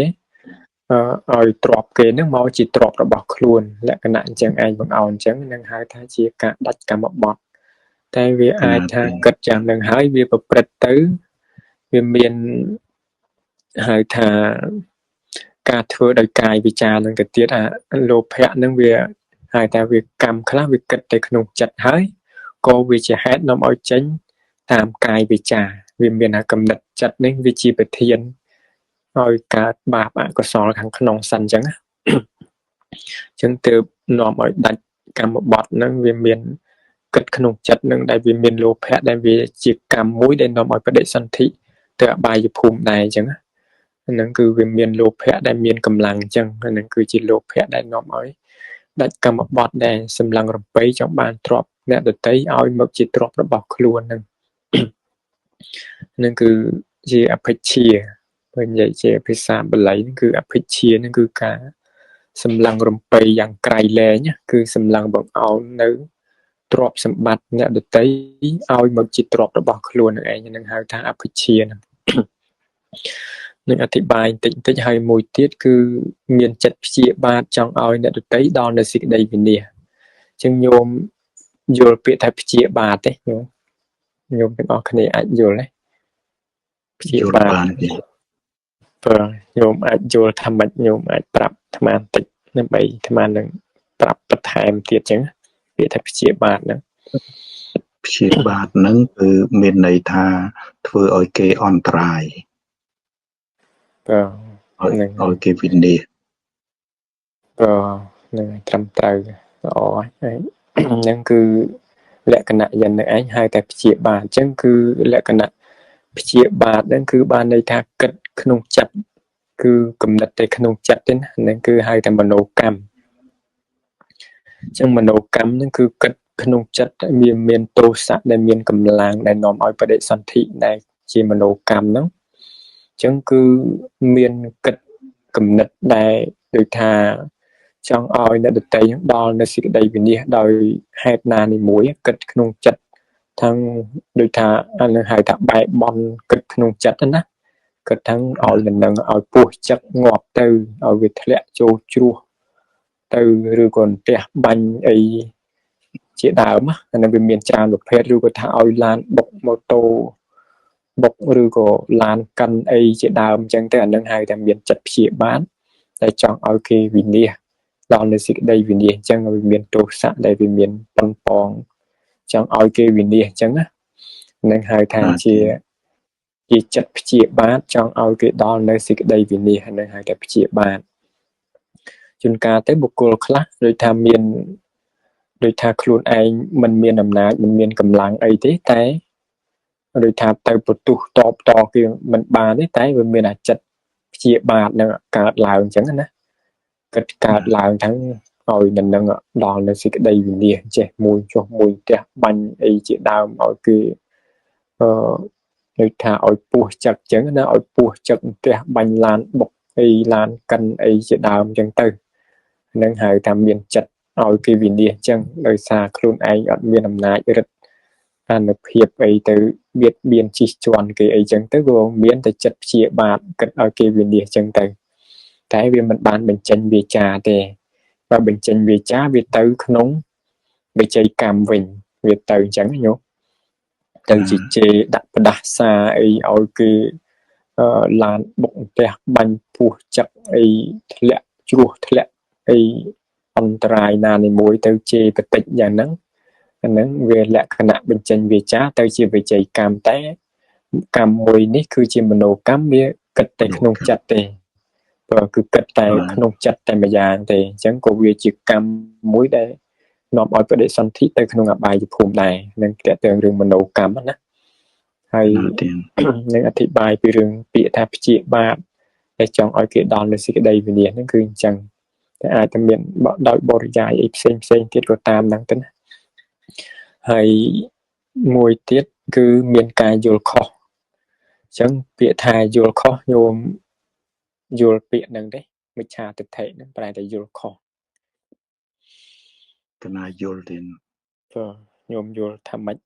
S1: ឲ្យទ្រព្យគេហ្នឹងមកជាទ្រព្យរបស់ខ្លួនលក្ខណៈអញ្ចឹងឯងបង្អោនអញ្ចឹងនឹងហៅថាជាការដាច់កម្មបត្តិតែវាអាចថាគិតយ៉ាងនឹងហើយវាប្រព្រឹត្តទៅវាមានហៅថាការធ្វើដោយកាយវិចារនឹងទៅទៀតអាលោភៈនឹងវាហៅថាវាកម្មខ្លះវាគិតតែក្នុងចិត្តហើយក៏វាជាហេតុនាំឲ្យចេញតាមកាយវិចារវាមានអាកំណត់ចិត្តនេះវាជាប្រធានឲ្យកើតបាបអកុសលខាងក្នុងសិនអញ្ចឹងណាអញ្ចឹងទើបនាំឲ្យដាច់កម្មបត្តិហ្នឹងវាមានគិតក្នុងចិត្តនឹងដែលវាមានលោភៈដែលវាជាកម្មមួយដែលនាំឲ្យបដិសន្ធិទៅអបាយភូមិដែរអញ្ចឹងហ្នឹងគឺវាមានលោភៈដែលមានកម្លាំងអញ្ចឹងហ្នឹងគឺជាលោភៈដែលនាំឲ្យ ដាច់កម្មបត្តិដែលសម្លឹងរំពៃចង់បានទ្រព្យអ្នកដទៃឲ្យមកជាទ្រព្យរបស់ខ្លួនហ្នឹងនឹងគឺជាអភិជ្ឈាបើនិយាយជាភាសាបាលីហ្នឹងគឺអភិជ្ឈាហ្នឹងគឺការសម្លឹងរំពៃយ៉ាងក្រៃលែងគឺសម្លឹងបង្អោននៅទ្រព្យសម្បត្តិអ្នកដទៃឲ្យមកជាទ្រព្យរបស់ខ្លួននឹងឯងនឹងហៅថាអភិជ្ឈាហ្នឹងនឹងអធិប្បាយបន្តិចបន្តិចហើយមួយទៀតគឺមានចិត្តព្យាបាទចង់ឲ្យអ្នកដទៃដល់នៅសេចក្តីវិនាសអញ្ចឹងញោមយល់ពាក្យថាព្យាបាទទេញោមញោមទាំងអស់គ្នាអាចយល់ទេព្យាបាទបើញោមអាចយល់ថាម៉េចញោមអាចប្រាប់អាត្មាបន្តិចដើម្បីអាត្មានឹងប្រាប់បន្ថែមទៀតអញ្ចឹងពាក្យថាព្យាបាទហ្នឹង
S2: ព្យាបាទហ្នឹងគឺមានន័យថាធ្វើឲ្យគេអន្តរាយ
S1: បាទ
S2: នឹងឲ្យគេវិនាស
S1: បាទនឹងត្រឹមត្រូវល្អហើយហ្នឹងគឺលក្ខណៈយ៉ាងនឹងឯងហៅតែព្យាបាទអញ្ចឹងគឺលក្ខណៈព្យាបាទហ្នឹងគឺបានន័យថាគិតក្នុងចិត្តគឺគំនិតតែក្នុងចិត្តទេណាហ្នឹងគឺហៅតែមโนកម្មអញ្ចឹងមโนកម្មហ្នឹងគឺគិតក្នុងចិត្តមានទោសៈដែលមានកម្លាំងដែលនាំឲ្យបដិសន្ធិដែលជាមโนកម្មហ្នឹងអញ្ចឹងគឺមានគិតគំនិតដែលដូចថាចង់ឲ្យអ្នកដទៃដល់នៅសេចក្តីវិនាសដោយហេតុណានីមួយគិតក្នុងចិត្តทั้งដូចថាអានឹងហៅថាបែបន់គិតក្នុងចិត្តណាគិតทั้งឲ្យមិននឹងឲ្យពោះចឹកងាប់ទៅឲ្យវាធ្លាក់ចូលជ្រោះទៅឬក៏ផ្ទះបាញ់អីជាដើមអានឹងវាមានច្រើនប្រភេទឬក៏ថាឲ្យឡានបុកម៉ូតូបុកឬក៏ឡានកាន់អីជាដើមអញ្ចឹងទៅអានឹងហៅថាមានចិត្តព្យាបាទតែចង់ឲ្យគេវិនាសដល់នៅសេចក្តីវិនាសអញ្ចឹងវាមានទោសៈដែលវាមានប៉ុនប៉ងចង់ឲ្យគេវិនាសអញ្ចឹងណានឹងហៅថាជាចិត្តព្យាបាទចង់ឲ្យគេដល់នៅសេចក្តីវិនាសនឹងហៅថាព្យាបាទជួនកាលទៅបុគ្គលខ្លះដូចថាមានដូចថាខ្លួនឯងមិនមានអំណាចមិនមានកម្លាំងអីទេតែដូចថាទៅប្រទុះតបតគេមិនបានទេតែវាមានអាចិត្តព្យាបាទនឹងកើតឡើងអញ្ចឹងណាគិតកើតឡើងทั้งឲ្យនឹងដល់នៅសេចក្តីវិនាសចេះមួយចុះមួយផ្ទះបាញ់អីជាដើមឲ្យគេដូចថាឲ្យពោះចឹកអញ្ចឹងណាឲ្យពោះចឹកផ្ទះបាញ់ឡានបុកអីឡានកិនអីជាដើមអញ្ចឹងទៅនឹងហៅថាមានចិត្តឲ្យគេវិនាសអញ្ចឹងដោយសារខ្លួនឯងអត់មានអំណាចរិទ្ធអនុភាពអីទៅបៀតបៀនជិះជាន់គេអីចឹងទៅក៏មានតែចិត្តព្យាបាទគិតឲ្យគេវិនាសអញ្ចឹងទៅតែវាមិនបានបញ្ចេញវាចាទេបើបញ្ចេញវាចាវាទៅក្នុងវិជ័យកម្មវិញវាទៅអញ្ចឹងញោមទៅជាជេរដាក់ផ្ដាសាអីឲ្យគេឡានបុកផ្ទះបាញ់ពោះចឹកអីធ្លាក់ជ្រោះធ្លាក់អីអន្តរាយណានីមួយទៅជេរបតិចយ៉ាងហ្នឹងអាហ្នឹងវាលក្ខណៈបញ្ចេញវាចាទៅជាវិជ័យកម្មតែកម្មមួយនេះគឺជាមโนកម្មវាគិតតែក្នុងចិត្តទេព្រោះគឺគិតតែក្នុងចិត្តតែម្យ៉ាងទេអញ្ចឹងក៏វាជាកម្មមួយដែលនាំឲ្យបដិសន្ធិទៅក្នុងអបាយភូមិដែរនឹងតើតើរឿងមโนកម្មណាហើយនឹងអធិប្បាយពីរឿងពាក្យថាព្យាបាទដែលចង់ឲ្យគេដល់នៅសេចក្តីវិនាសហ្នឹងគឺអញ្ចឹងតែអាចតែមានដោយបរិយាយអីផ្សេងផ្សេងទៀតក៏តាមហ្នឹងទៅណាហើយមួយទៀតគឺមានការយល់ខុសអញ្ចឹងពាក្យថាយល់ខុសញោមយល់ពាក្យហ្នឹងទេមិច្ឆាទិដ្ឋិហ្នឹងប្រែតែយល់ខុស
S2: កណាយល់ទេ
S1: បាទញោមយល់ថាម៉េច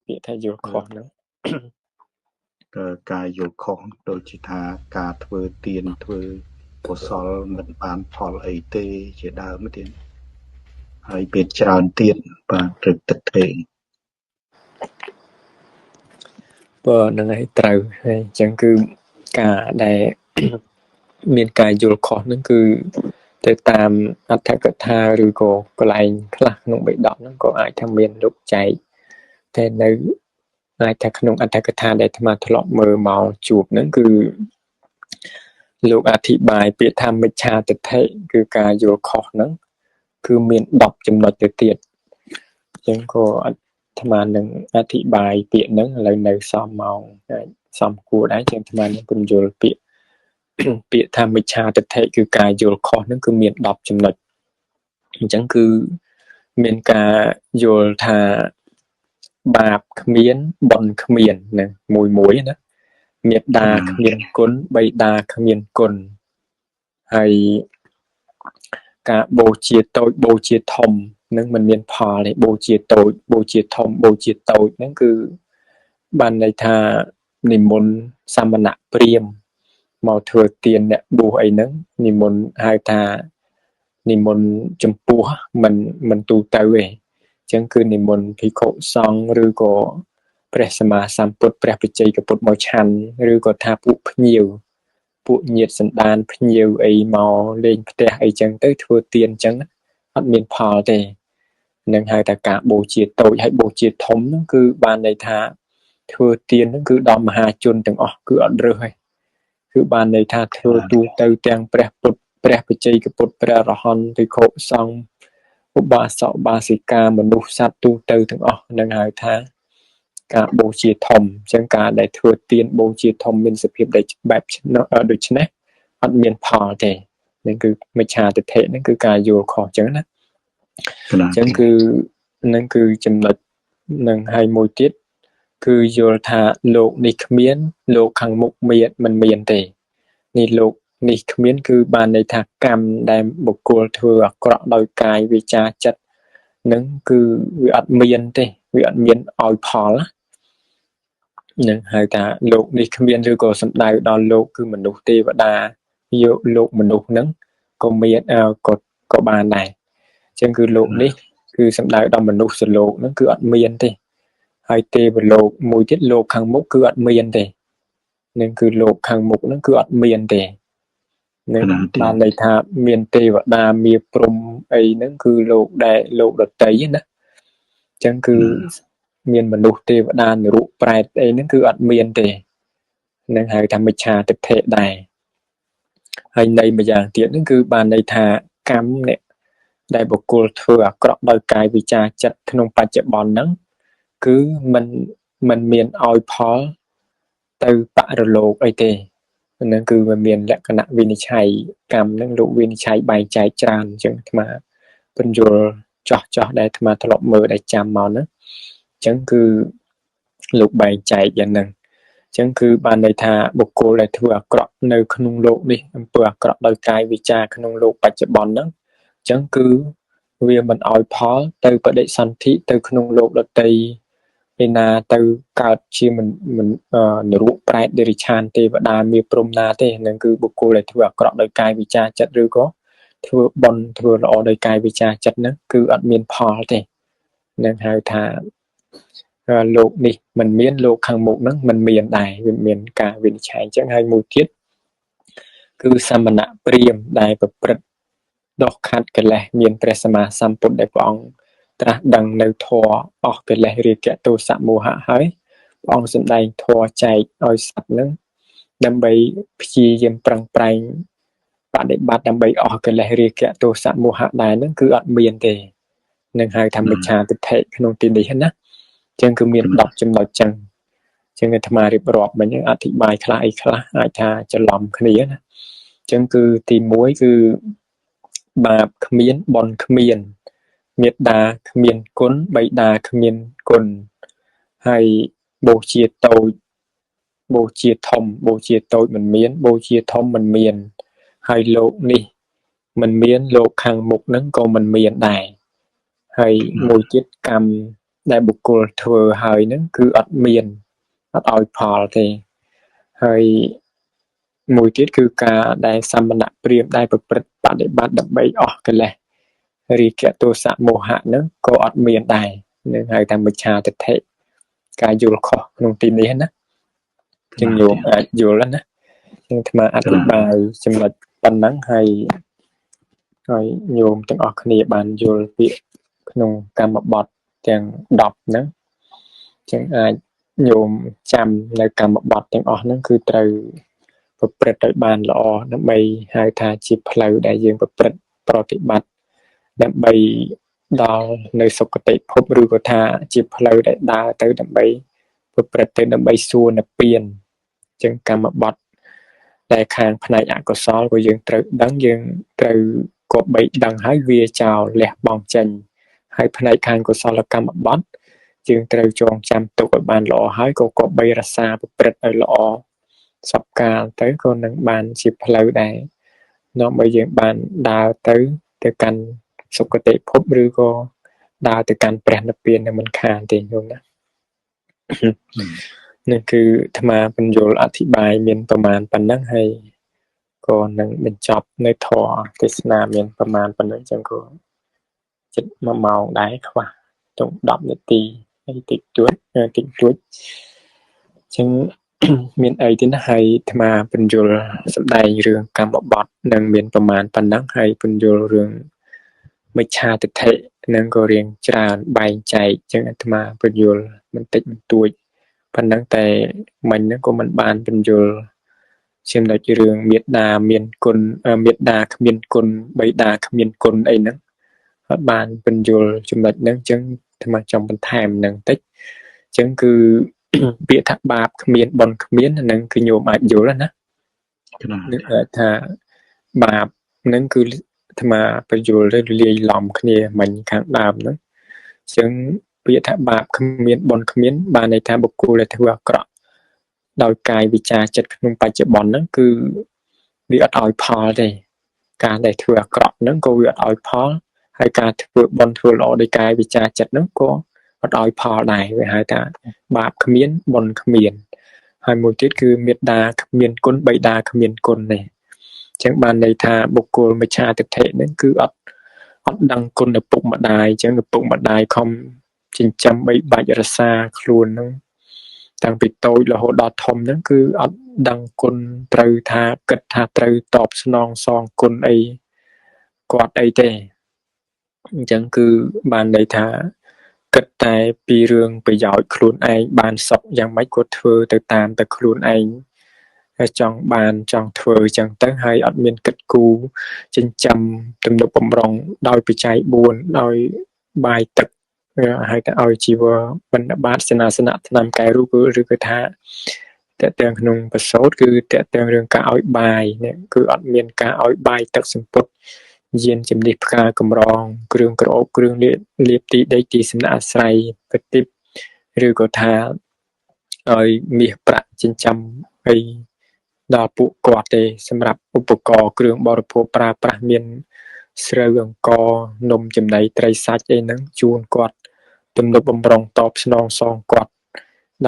S1: ពាក្យថាយល់ខុសហ្នឹង
S2: ការយល់ខុសដូចជាថាការធ្វើទានធ្វើកុសលមិនបានផលអីទេជាដើមទៀតហើយពេលច្រើនទៀតបាទឬទិដ្ឋិ
S1: បាទហ្នឹងហើយត្រូវហើយអញ្ចឹងគឺការដែលមានការយល់ខុសហ្នឹងគឺទៅតាមអត្ថកថាឬក៏កន្លែងខ្លះក្នុងបិដកហ្នឹងក៏អាចថាមានលោកចែកតែនៅអាចថាក្នុងអត្ថកថាដែលអាត្មាធ្លាប់មើលមកជួបហ្នឹងគឺលោកអធិប្បាយពាក្យថាមិច្ឆាទិដ្ឋិគឺការយល់ខុសហ្នឹងគឺមាន10ចំណុចទៅទៀតអញ្ចឹងក៏អាត្មានឹងអធិប្បាយពាក្យហ្នឹងឥឡូវនៅសមម៉ោងអាចសំគួរដែរជាងអាត្មានឹងពន្យល់ពាក្យពាក្យថាមិច្ឆាទិដ្ឋិគឺការយល់ខុសហ្នឹងគឺមាន10ចំណុច អញ្ចឹងគឺមានការយល់ថាបាបគ្មានបុណ្យគ្មានណាមួយមួយណាមេដាគ្មានគុណបិតាគ្មានគុណហើយការបូជាតូចបូជាធំនឹងមិនមានផលទេបូជាតូចបូជាធំបូជាតូចហ្នឹងគឺបានន័យថានិមន្តសមណៈព្រាហ្មណ៍មកធ្វើទានអ្នកបួសអីហ្នឹងនិមន្តហៅថានិមន្តចំពោះមិនទូទៅទេអញ្ចឹងគឺនិមន្តភិក្ខុសង្ឃឬក៏ព្រះសម្មាសម្ពុទ្ធព្រះបច្ចេកពុទ្ធមកឆាន់ឬក៏ថាពួកភ្ញៀវពួកញាតិសន្តានភ្ញៀវអីមកលេងផ្ទះអីចឹងទៅធ្វើទានចឹងអត់មានផលទេនឹងហៅថាការបូជាតូចហើយបូជាធំហ្នឹងគឺបានន័យថាធ្វើទានហ្នឹងគឺដល់មហាជនទាំងអស់គឺអត់រើសទេគឺបានន័យថាធ្វើទូទៅទាំងព្រះពុទ្ធព្រះបច្ចេកពុទ្ធព្រះអរហន្តភិក្ខុសង្ឃឧបាសកឧបាសិកាមនុស្សសត្វទូទៅទាំងអស់នឹងហៅថាការបូជាធំអញ្ចឹងការដែលធ្វើទានបូជាធំមានសភាពដែលបែបដូច្នេះអត់មានផលទេនឹងគឺមិច្ឆាទិដ្ឋិហ្នឹងគឺការយល់ខុសអញ្ចឹងណាអញ្ចឹងគឺនឹងគឺចំណុចនឹងហើយមួយទៀតគឺយល់ថាលោកនេះគ្មានលោកខាងមុខមានមិនមានទេនេះលោកនេះគ្មានគឺបានន័យថាកម្មដែលបុគ្គលធ្វើអាក្រក់ដោយកាយវាចាចិត្តនឹងគឺវាអត់មានទេវាអត់មានឲ្យផលនឹងហៅថាលោកនេះគ្មានឬក៏សំដៅដល់លោកគឺមនុស្សទេវតាយកលោកមនុស្សហ្នឹងក៏មានក៏បានដែរអញ្ចឹងគឺលោកនេះគឺសំដៅដល់មនុស្សលោកហ្នឹងគឺអត់មានទេហើយទេវលោកមួយទៀតលោកខាងមុខគឺអត់មានទេនឹងគឺលោកខាងមុខហ្នឹងគឺអត់មានទេនឹងបានន័យថាមានទេវតាមានព្រហ្មអីហ្នឹងគឺលោកដែលលោកដតីណាអញ្ចឹងគឺមានមនុស្សទេវតានរកប្រែតអីហ្នឹងគឺអត់មានទេនឹងហៅថាមិច្ឆាទិដ្ឋិដែរហើយន័យម្យ៉ាងទៀតហ្នឹងគឺបានន័យថាកម្មអ្នកដែលបុគ្គលធ្វើអាក្រក់ដោយកាយវិចារចិត្តក្នុងបច្ចុប្បន្នហ្នឹងគឺមិនមានឲ្យផលទៅបរលោកអីទេហ្នឹងគឺវាមានលក្ខណៈវិនិច្ឆ័យកម្មហ្នឹងលោកវិនិច្ឆ័យបែងចែកច្រើនអញ្ចឹងអាត្មាពន្យល់ចោះដែលអាត្មាធ្លាប់មើលដែលចាំមកហ្នឹងអញ្ចឹងគឺលោកបែងចែកយ៉ាងហ្នឹងអញ្ចឹងគឺបានន័យថាបុគ្គលដែលធ្វើអាក្រក់នៅក្នុងលោកនេះអំពើអាក្រក់ដោយកាយវិចារក្នុងលោកបច្ចុប្បន្នហ្នឹងអញ្ចឹងគឺវាមិនឲ្យផលទៅបដិសន្ធិទៅក្នុងលោកដទៃឯណាទៅកើតជាមិននរកប្រែតដេរិឆានទេវតាមានព្រហ្មណាទេនឹងគឺបុគ្គលដែលធ្វើអាក្រក់ដោយកាយវិចារចិត្តឬក៏ធ្វើបុណ្យធ្វើល្អដោយកាយវិចារចិត្តហ្នឹងគឺអត់មានផលទេនឹងហៅថាលោកនេះមិនមានលោកខាងមុខហ្នឹងមិនមានដែរវាមានការវិនិច្ឆ័យអញ្ចឹងហើយមួយទៀតគឺសមណៈព្រាហ្មណ៍ដែលប្រព្រឹត្តដោះខាត់កិលេសមានព្រះសម្មាសម្ពុទ្ធដែលព្រះអង្គត្រាស់ដឹងនៅធម៌អស់កិលេសរាគៈទោសៈមោហៈហើយព្រះអង្គសម្ដែងធម៌ចែកឲ្យសត្វហ្នឹងដើម្បីព្យាយាមប្រឹងប្រែងបដិបត្តិដើម្បីអស់កិលេសរាគៈទោសៈមោហៈដែរហ្នឹងគឺអត់មានទេនឹងហៅថាមិច្ឆាទិដ្ឋិក្នុងទីនេះណាអញ្ចឹងគឺមាន10ចំណុចចឹងអញ្ចឹងអាត្មារៀបរាប់មិញអធិប្បាយខ្លះអីខ្លះអាចថាច្រឡំគ្នាណាអញ្ចឹងគឺទី1គឺបាបគ្មានបុណ្យគ្មានមេដាគ្មានគុណបិតាគ្មានគុណហើយបូជាតូចបូជាធំបូជាតូចមិនមានបូជាធំមិនមានហើយលោកនេះមិនមានលោកខាងមុខហ្នឹងក៏មិនមានដែរហើយមួយទៀតកម្មដែលបុគ្គលធ្វើហើយហ្នឹងគឺអត់មានអត់ឲ្យផលទេហើយមួយទៀតគឺការដែលសមណៈព្រាហ្មណ៍ដែលប្រព្រឹត្តបដិបត្តិដើម្បីអស់កិលេសរាគៈទោសៈមោហៈហ្នឹងក៏អត់មានដែរនឹងហៅថាមិច្ឆាទិដ្ឋិការយល់ខុសក្នុងទីនេះណាចឹងញោមអាចយល់ណាចឹងអាត្មាអធិប្បាយចំណុចប៉ុណ្ណឹងហើយហើយញោមទាំងអស់គ្នាបានយល់ពាក្យក្នុងកម្មបទទាំង10ហ្នឹងចឹងអាចញោមចាំនៅកម្មបទទាំងអស់ហ្នឹងគឺត្រូវប្រព្រឹត្តឲ្យបានល្អដើម្បីហៅថាជាផ្លូវដែលយើងប្រព្រឹត្តប្រតិបត្តិដើម្បីដល់នៅសុគតិភពឬក៏ថាជាផ្លូវដែលដើរទៅដើម្បីប្រព្រឹត្តទៅដើម្បីសួននិព្វានអញ្ចឹងកម្មបទដែលខាងផ្នែកអកុសលក៏យើងត្រូវដឹងយើងត្រូវ ក៏បីដឹងហើយវាចោលលះបង់ចេញហើយផ្នែកខាងកុសលកម្មបត្តិយើងត្រូវចងចាំទុកឲ្យបានល្អហើយក៏គប្បីរក្សាប្រព្រឹត្តឲ្យល្អសពកាលទៅក៏នឹងបានជាផ្លូវដែរនាំឲ្យយើងបានដើរទៅកាន់សុគតិភពឬក៏ដើរទៅកាន់ព្រះនិព្វាននឹងមិនខានទេញោមណានេះគឺអាត្មាបញ្យល់អធិប្បាយមានប្រមាណប៉ុណ្ណឹងហើយក៏នឹងបញ្ចប់នៅធម៌ទេសនាមានប្រមាណប៉ុណ្ណឹងចឹងក៏ជិត1ម៉ោងដែរខ្វះត្រង់10នាទីហើយតិចតួចចឹងមានអីទេណាហើយអាត្មាបញ្យល់សម្ដែងរឿងកម្មបត្តិនឹងមានប្រមាណប៉ុណ្ណឹងហើយបញ្យល់រឿងមិច្ឆាទិដ្ឋិនឹងក៏រៀងច្រើនបែងចែកចឹងអាត្មាបញ្យល់បន្តិចបន្តួចប៉ុណ្ណឹងតែមិញហ្នឹងក៏មិនបានបញ្យល់ចំណុចរឿងមេត្តាមានគុណមេត្តាគ្មានគុណបិតាគ្មានគុណអីហ្នឹងអត់បានបញ្យល់ចំណុចហ្នឹងចឹងអាត្មាចង់បន្ថែមហ្នឹងតិចចឹងគឺពាក្យថាបាបគ្មានបុណ្យគ្មានហ្នឹងគឺញោមអាចយល់ណាថាបាបហ្នឹងគឺអាត្មាបញ្យល់ទៅលាយឡំគ្នាមិញខាងដើមហ្នឹងចឹងពាក្យថាបាបគ្មានបុណ្យគ្មានបានន័យថាបុគ្គលដែលធ្វើអាក្រក់ដោយកាយវិចារចិត្តក្នុងបច្ចុប្បន្នហ្នឹងគឺវាអត់ឲ្យផលទេការដែលធ្វើអាក្រក់ហ្នឹងក៏វាអត់ឲ្យផលហើយការធ្វើបុណ្យធ្វើល្អដោយកាយវិចារចិត្តហ្នឹងក៏អត់ឲ្យផលដែរវាហៅថាបាបគ្មានបុណ្យគ្មានហើយមួយទៀតគឺមេត្តាគ្មានគុណបិតាគ្មានគុណទេអញ្ចឹងបានន័យថាបុគ្គលមិច្ឆាទិដ្ឋិហ្នឹងគឺអត់ដឹងគុណឪពុកម្ដាយអញ្ចឹងឪពុកម្ដាយខំចិញ្ចឹមបីបាច់រក្សាខ្លួនហ្នឹងតាំងពីតូចរហូតដល់ធំហ្នឹងគឺអត់ដឹងគុណត្រូវថាគិតថាត្រូវតបស្នងសងគុណអីគាត់អីទេអញ្ចឹងគឺបានន័យថាគិតតែពីរឿងប្រយោជន៍ខ្លួនឯងបានសុខយ៉ាងម៉េចគាត់ធ្វើទៅតាមតែខ្លួនឯងចង់បានចង់ធ្វើអញ្ចឹងទៅហើយអត់មានគិតគូរចិញ្ចឹមទំនុកបំរុងដោយបច្ច័យ4ដោយបាយទឹកហើយទៅឲ្យជីវបណ្ឌបាតសេនាសនៈថ្នាំកែរូបឬគឺថាតេតើក្នុងប្រសូតគឺតេតើរឿងការឲ្យបាយនេះគឺអត់មានការឲ្យបាយទឹកសម្ពុតយានជំនិះផ្កាកម្រងគ្រឿងក្រអូបគ្រឿងលាបទីដីទីសំណាក់អាស្រ័យប្រតិបឬក៏ថាឲ្យមាសប្រាក់ចិញ្ចឹមអីដល់ពួកគាត់ទេសម្រាប់ឧបករណ៍គ្រឿងបរិភោគប្រើប្រាស់មានស្រូវអង្ករនំចំណីត្រីសាច់អីហ្នឹងជូនគាត់ទំនុកបំរុងតបស្នងសងគាត់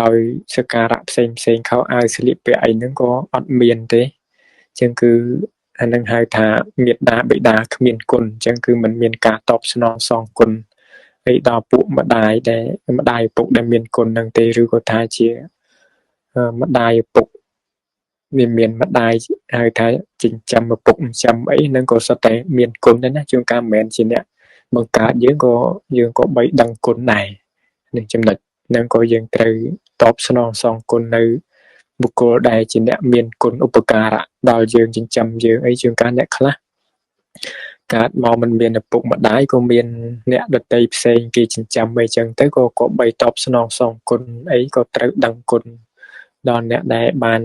S1: ដោយសក្ការៈផ្សេងផ្សេងខោអាវស្លៀកពាក់អីហ្នឹងក៏អត់មានទេអញ្ចឹងគឺអានឹងហៅថាមេត្តាបិតាគ្មានគុណអញ្ចឹងគឺมันមានការតបស្នងសងគុណអីដល់ពួកម្ដាយដែលម្ដាយឪពុកដែលមានគុណហ្នឹងទេឬក៏ថាជាម្ដាយឪពុកមានម្ដាយហៅថាចិញ្ចឹមឪពុកចិញ្ចឹមអីហ្នឹងក៏សុទ្ធតែមានគុណដែរណាជួនកាលមិនមែនជាអ្នកបង្កើតយើងក៏បីដឹងគុណដែរនេះចំណុចហ្នឹងក៏យើងត្រូវតបស្នងសងគុណនៅបុគ្គលដែលជាអ្នកមានគុណឧបការៈដល់យើងចិញ្ចឹមយើងអីជួនកាលអ្នកខ្លះកើតមកមិនមានឪពុកម្ដាយក៏មានអ្នកដទៃផ្សេងគេចិញ្ចឹមអីចឹងទៅក៏បីតបស្នងសងគុណអីក៏ត្រូវដឹងគុណដល់អ្នកដែលបាន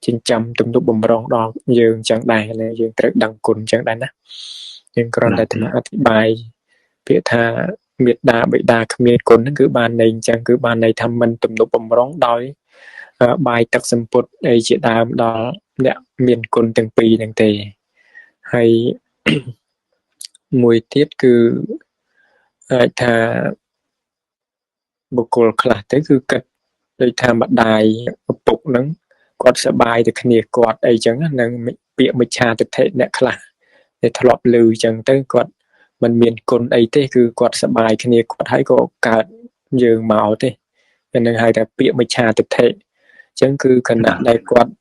S1: ចិញ្ចឹមទំនុកបំរុងដល់យើងចឹងដែរយើងត្រូវដឹងគុណចឹងដែរណាយើងគ្រាន់តែថ្នាក់អធិប្បាយពាក្យថាមេត្តាបិតាគ្មានគុណហ្នឹងគឺបានន័យអញ្ចឹងគឺបានន័យថាមិនទំនុកបំរុងដោយបាយទឹកសម្ពុតអីជាដើមដល់អ្នកមានគុណទាំងពីរហ្នឹងទេហើយមួយទៀតគឺអាចថាបុគ្គលខ្លះទៅគឺគិតដូចថាម្ដាយឪពុកហ្នឹងគាត់សប្បាយទៅគ្នាគាត់អីចឹងនឹងពាក្យមិច្ឆាទិដ្ឋិអ្នកខ្លះដែលធ្លាប់ឮចឹងទៅគាត់មិនមានគុណអីទេគឺគាត់សប្បាយគ្នាគាត់ហើយក៏កើតយើងមកទេនឹងហៅថាពាក្យមិច្ឆាទិដ្ឋិចឹងគឺខណៈដែលគាត់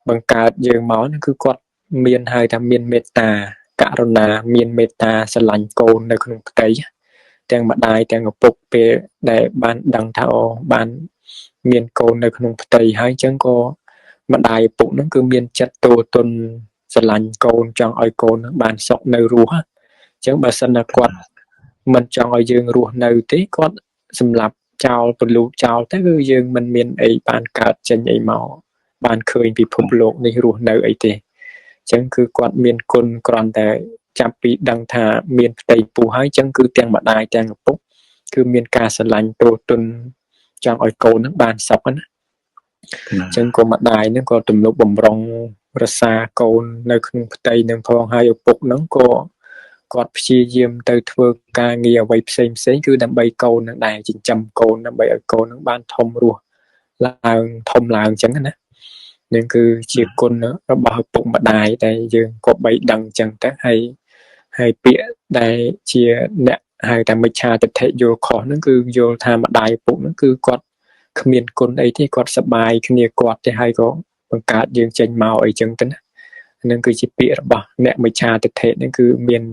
S1: បង្កើតយើងមកហ្នឹងគឺគាត់មានហៅថាមានមេត្តាករុណាមានមេត្តាស្រឡាញ់កូននៅក្នុងផ្ទៃទាំងម្ដាយទាំងឪពុកពេលដែលបានដឹងថាអូបានមានកូននៅក្នុងផ្ទៃហើយអញ្ចឹងក៏ម្ដាយឪពុកហ្នឹងគឺមានចិត្តទោទនស្រឡាញ់កូនចង់ឲ្យកូនហ្នឹងបានសុខនៅរស់អញ្ចឹងបើសិនណាគាត់មិនចង់ឲ្យយើងរស់នៅទេគាត់សម្លាប់ចោលពលូតចោលទៅគឺយើងមិនមានអីបានកើតចេញអីមកបានឃើញពិភពលោកនេះរស់នៅអីទេអញ្ចឹងគឺគាត់មានគុណគ្រាន់តែ ចាប់ពីដឹងថាមានផ្ទៃពោះហើយចឹងគឺទាំងម្ដាយទាំងឪពុកគឺមានការស្រឡាញ់ទោទុនចង់ឲ្យកូននឹងបានសុខណាចឹងក៏ម្ដាយនឹងក៏ទំនុកបំរុងរសាកូននៅក្នុងផ្ទៃនឹងផងហើយឪពុកនឹងក៏គាត់ព្យាយាមទៅធ្វើការងារអ្វីផ្សេងផ្សេងគឺដើម្បីកូននឹងដែរចិញ្ចឹមកូនដើម្បីឲ្យកូននឹងបានធំរស់ឡើងធំឡើងចឹងណានឹងគឺជាគុណរបស់ឪពុកម្ដាយដែលយើងក៏បីដឹងចឹងទៅហើយហើយពាក្យដែលជាអ្នកហៅថាមិច្ឆាទិដ្ឋិយល់ខុសហ្នឹងគឺយល់ថាម្ដាយឪពុកហ្នឹងគឺគាត់គ្មានគុណអីទេគាត់សប្បាយគ្នាគាត់ទេហើយក៏បង្កើតយើងចេញមកអីចឹងទៅណាហ្នឹងគឺជាពាក្យរបស់អ្នកមិច្ឆាទិដ្ឋិហ្នឹងគឺមាន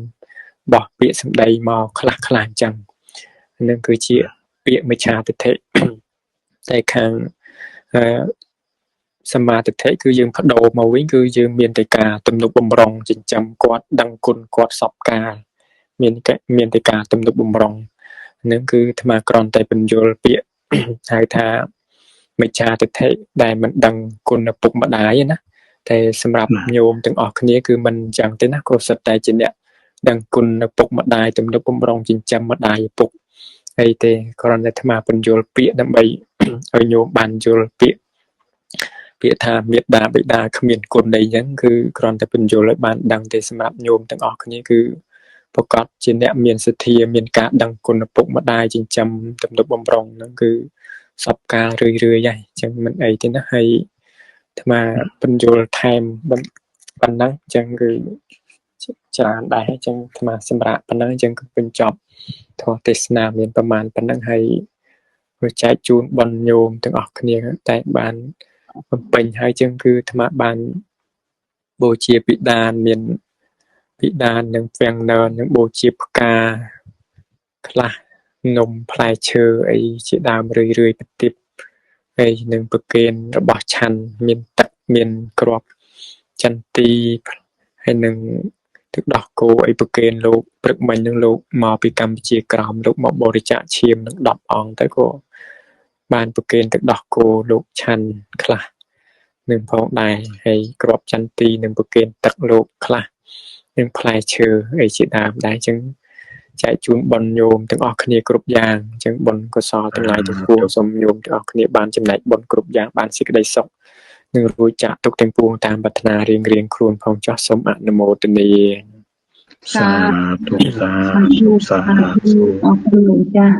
S1: បោះពាក្យសម្ដីមកខ្លះខ្លះអញ្ចឹងហ្នឹងគឺជាពាក្យមិច្ឆាទិដ្ឋិតែខាងសមាទិដ្ឋិគឺយើងបដូរមកវិញគឺយើងមានតែការទំនុកបំរុងចិញ្ចឹមគាត់ដឹងគុណគាត់សពកាលមានតែការទំនុកបំរុងហ្នឹងគឺអាត្មាគ្រាន់តែបញ្យល់ពាក្យហៅថាមិច្ឆាទិដ្ឋិដែលមិនដឹងគុណឪពុកម្ដាយណាតែសម្រាប់ញោមទាំងអស់គ្នាគឺមិនអញ្ចឹងទេណាក៏សិតតែជាអ្នកដឹងគុណឪពុកម្ដាយទំនុកបំរុងចិញ្ចឹមម្ដាយឪពុកអីទេគ្រាន់តែអាត្មាបញ្យល់ពាក្យដើម្បីឲ្យញោមបានយល់ពាក្យថាមេត្តាបិតាគ្មានគុណអីចឹងគឺគ្រាន់តែបញ្យល់ឲ្យបានដឹងទេសម្រាប់ញោមទាំងអស់គ្នាគឺប្រកាសជាអ្នកមានសទ្ធាមានការដឹងគុណឪពុកម្ដាយចិញ្ចឹមទំនុកបំរុងហ្នឹងគឺសពកាលរឿយៗហើយអញ្ចឹងមិនអីទេណាហើយអាត្មាបញ្យល់ថែមប៉ុណ្ណឹងអញ្ចឹងគឺច្រើនដែរអញ្ចឹងអាត្មាសម្រាប់ប៉ុណ្ណឹងអញ្ចឹងគឺបញ្ចប់ធម៌ទេសនាមានប្រមាណប៉ុណ្ណឹងហើយចែកជូនបុណ្យញោមទាំងអស់គ្នាតែបានបំពេញហើយចឹងគឺអាត្មាបានបូជាពិដានមានពិដាននិងពាំងនននិងបូជាផ្កាខ្លះនំផ្លែឈើអីជាដើមរឿយៗប្រទីបហើយនឹងប្រគេនរបស់ឆាន់មានទឹកមានគ្រាប់ចន្ទីហើយនឹងទឹកដោះគោអីប្រគេនលោកព្រឹកមិញនឹងលោកមកពីកម្ពុជាក្រោមលោកមកបរិច្ចាគឈាមនឹង10អង្គទៅក៏បានប្រគេនទឹកដោះគោលោកឆាន់ខ្លះនឹងផងដែរហើយគ្រាប់ចន្ទីនឹងប្រគេនទឹកលោកខ្លះនឹងផ្លែឈើអីជាដើមដែរអញ្ចឹងចែកជូនបុណ្យញោមទាំងអស់គ្នាគ្រប់យ៉ាងអញ្ចឹងបុណ្យកុសលទាំងឡាយទាំងពួងសូមញោមទាំងអស់គ្នាបានចំណែកបុណ្យគ្រប់យ៉ាងបានសេចក្តីសុខនឹងរួចចាកទុក្ខទាំងពួងតាមប្រាថ្នារៀងៗខ្លួនផងចោះសូមអនុមោទនា
S2: សាធុសាធុសាធុ
S3: អរគុណលោកចាស់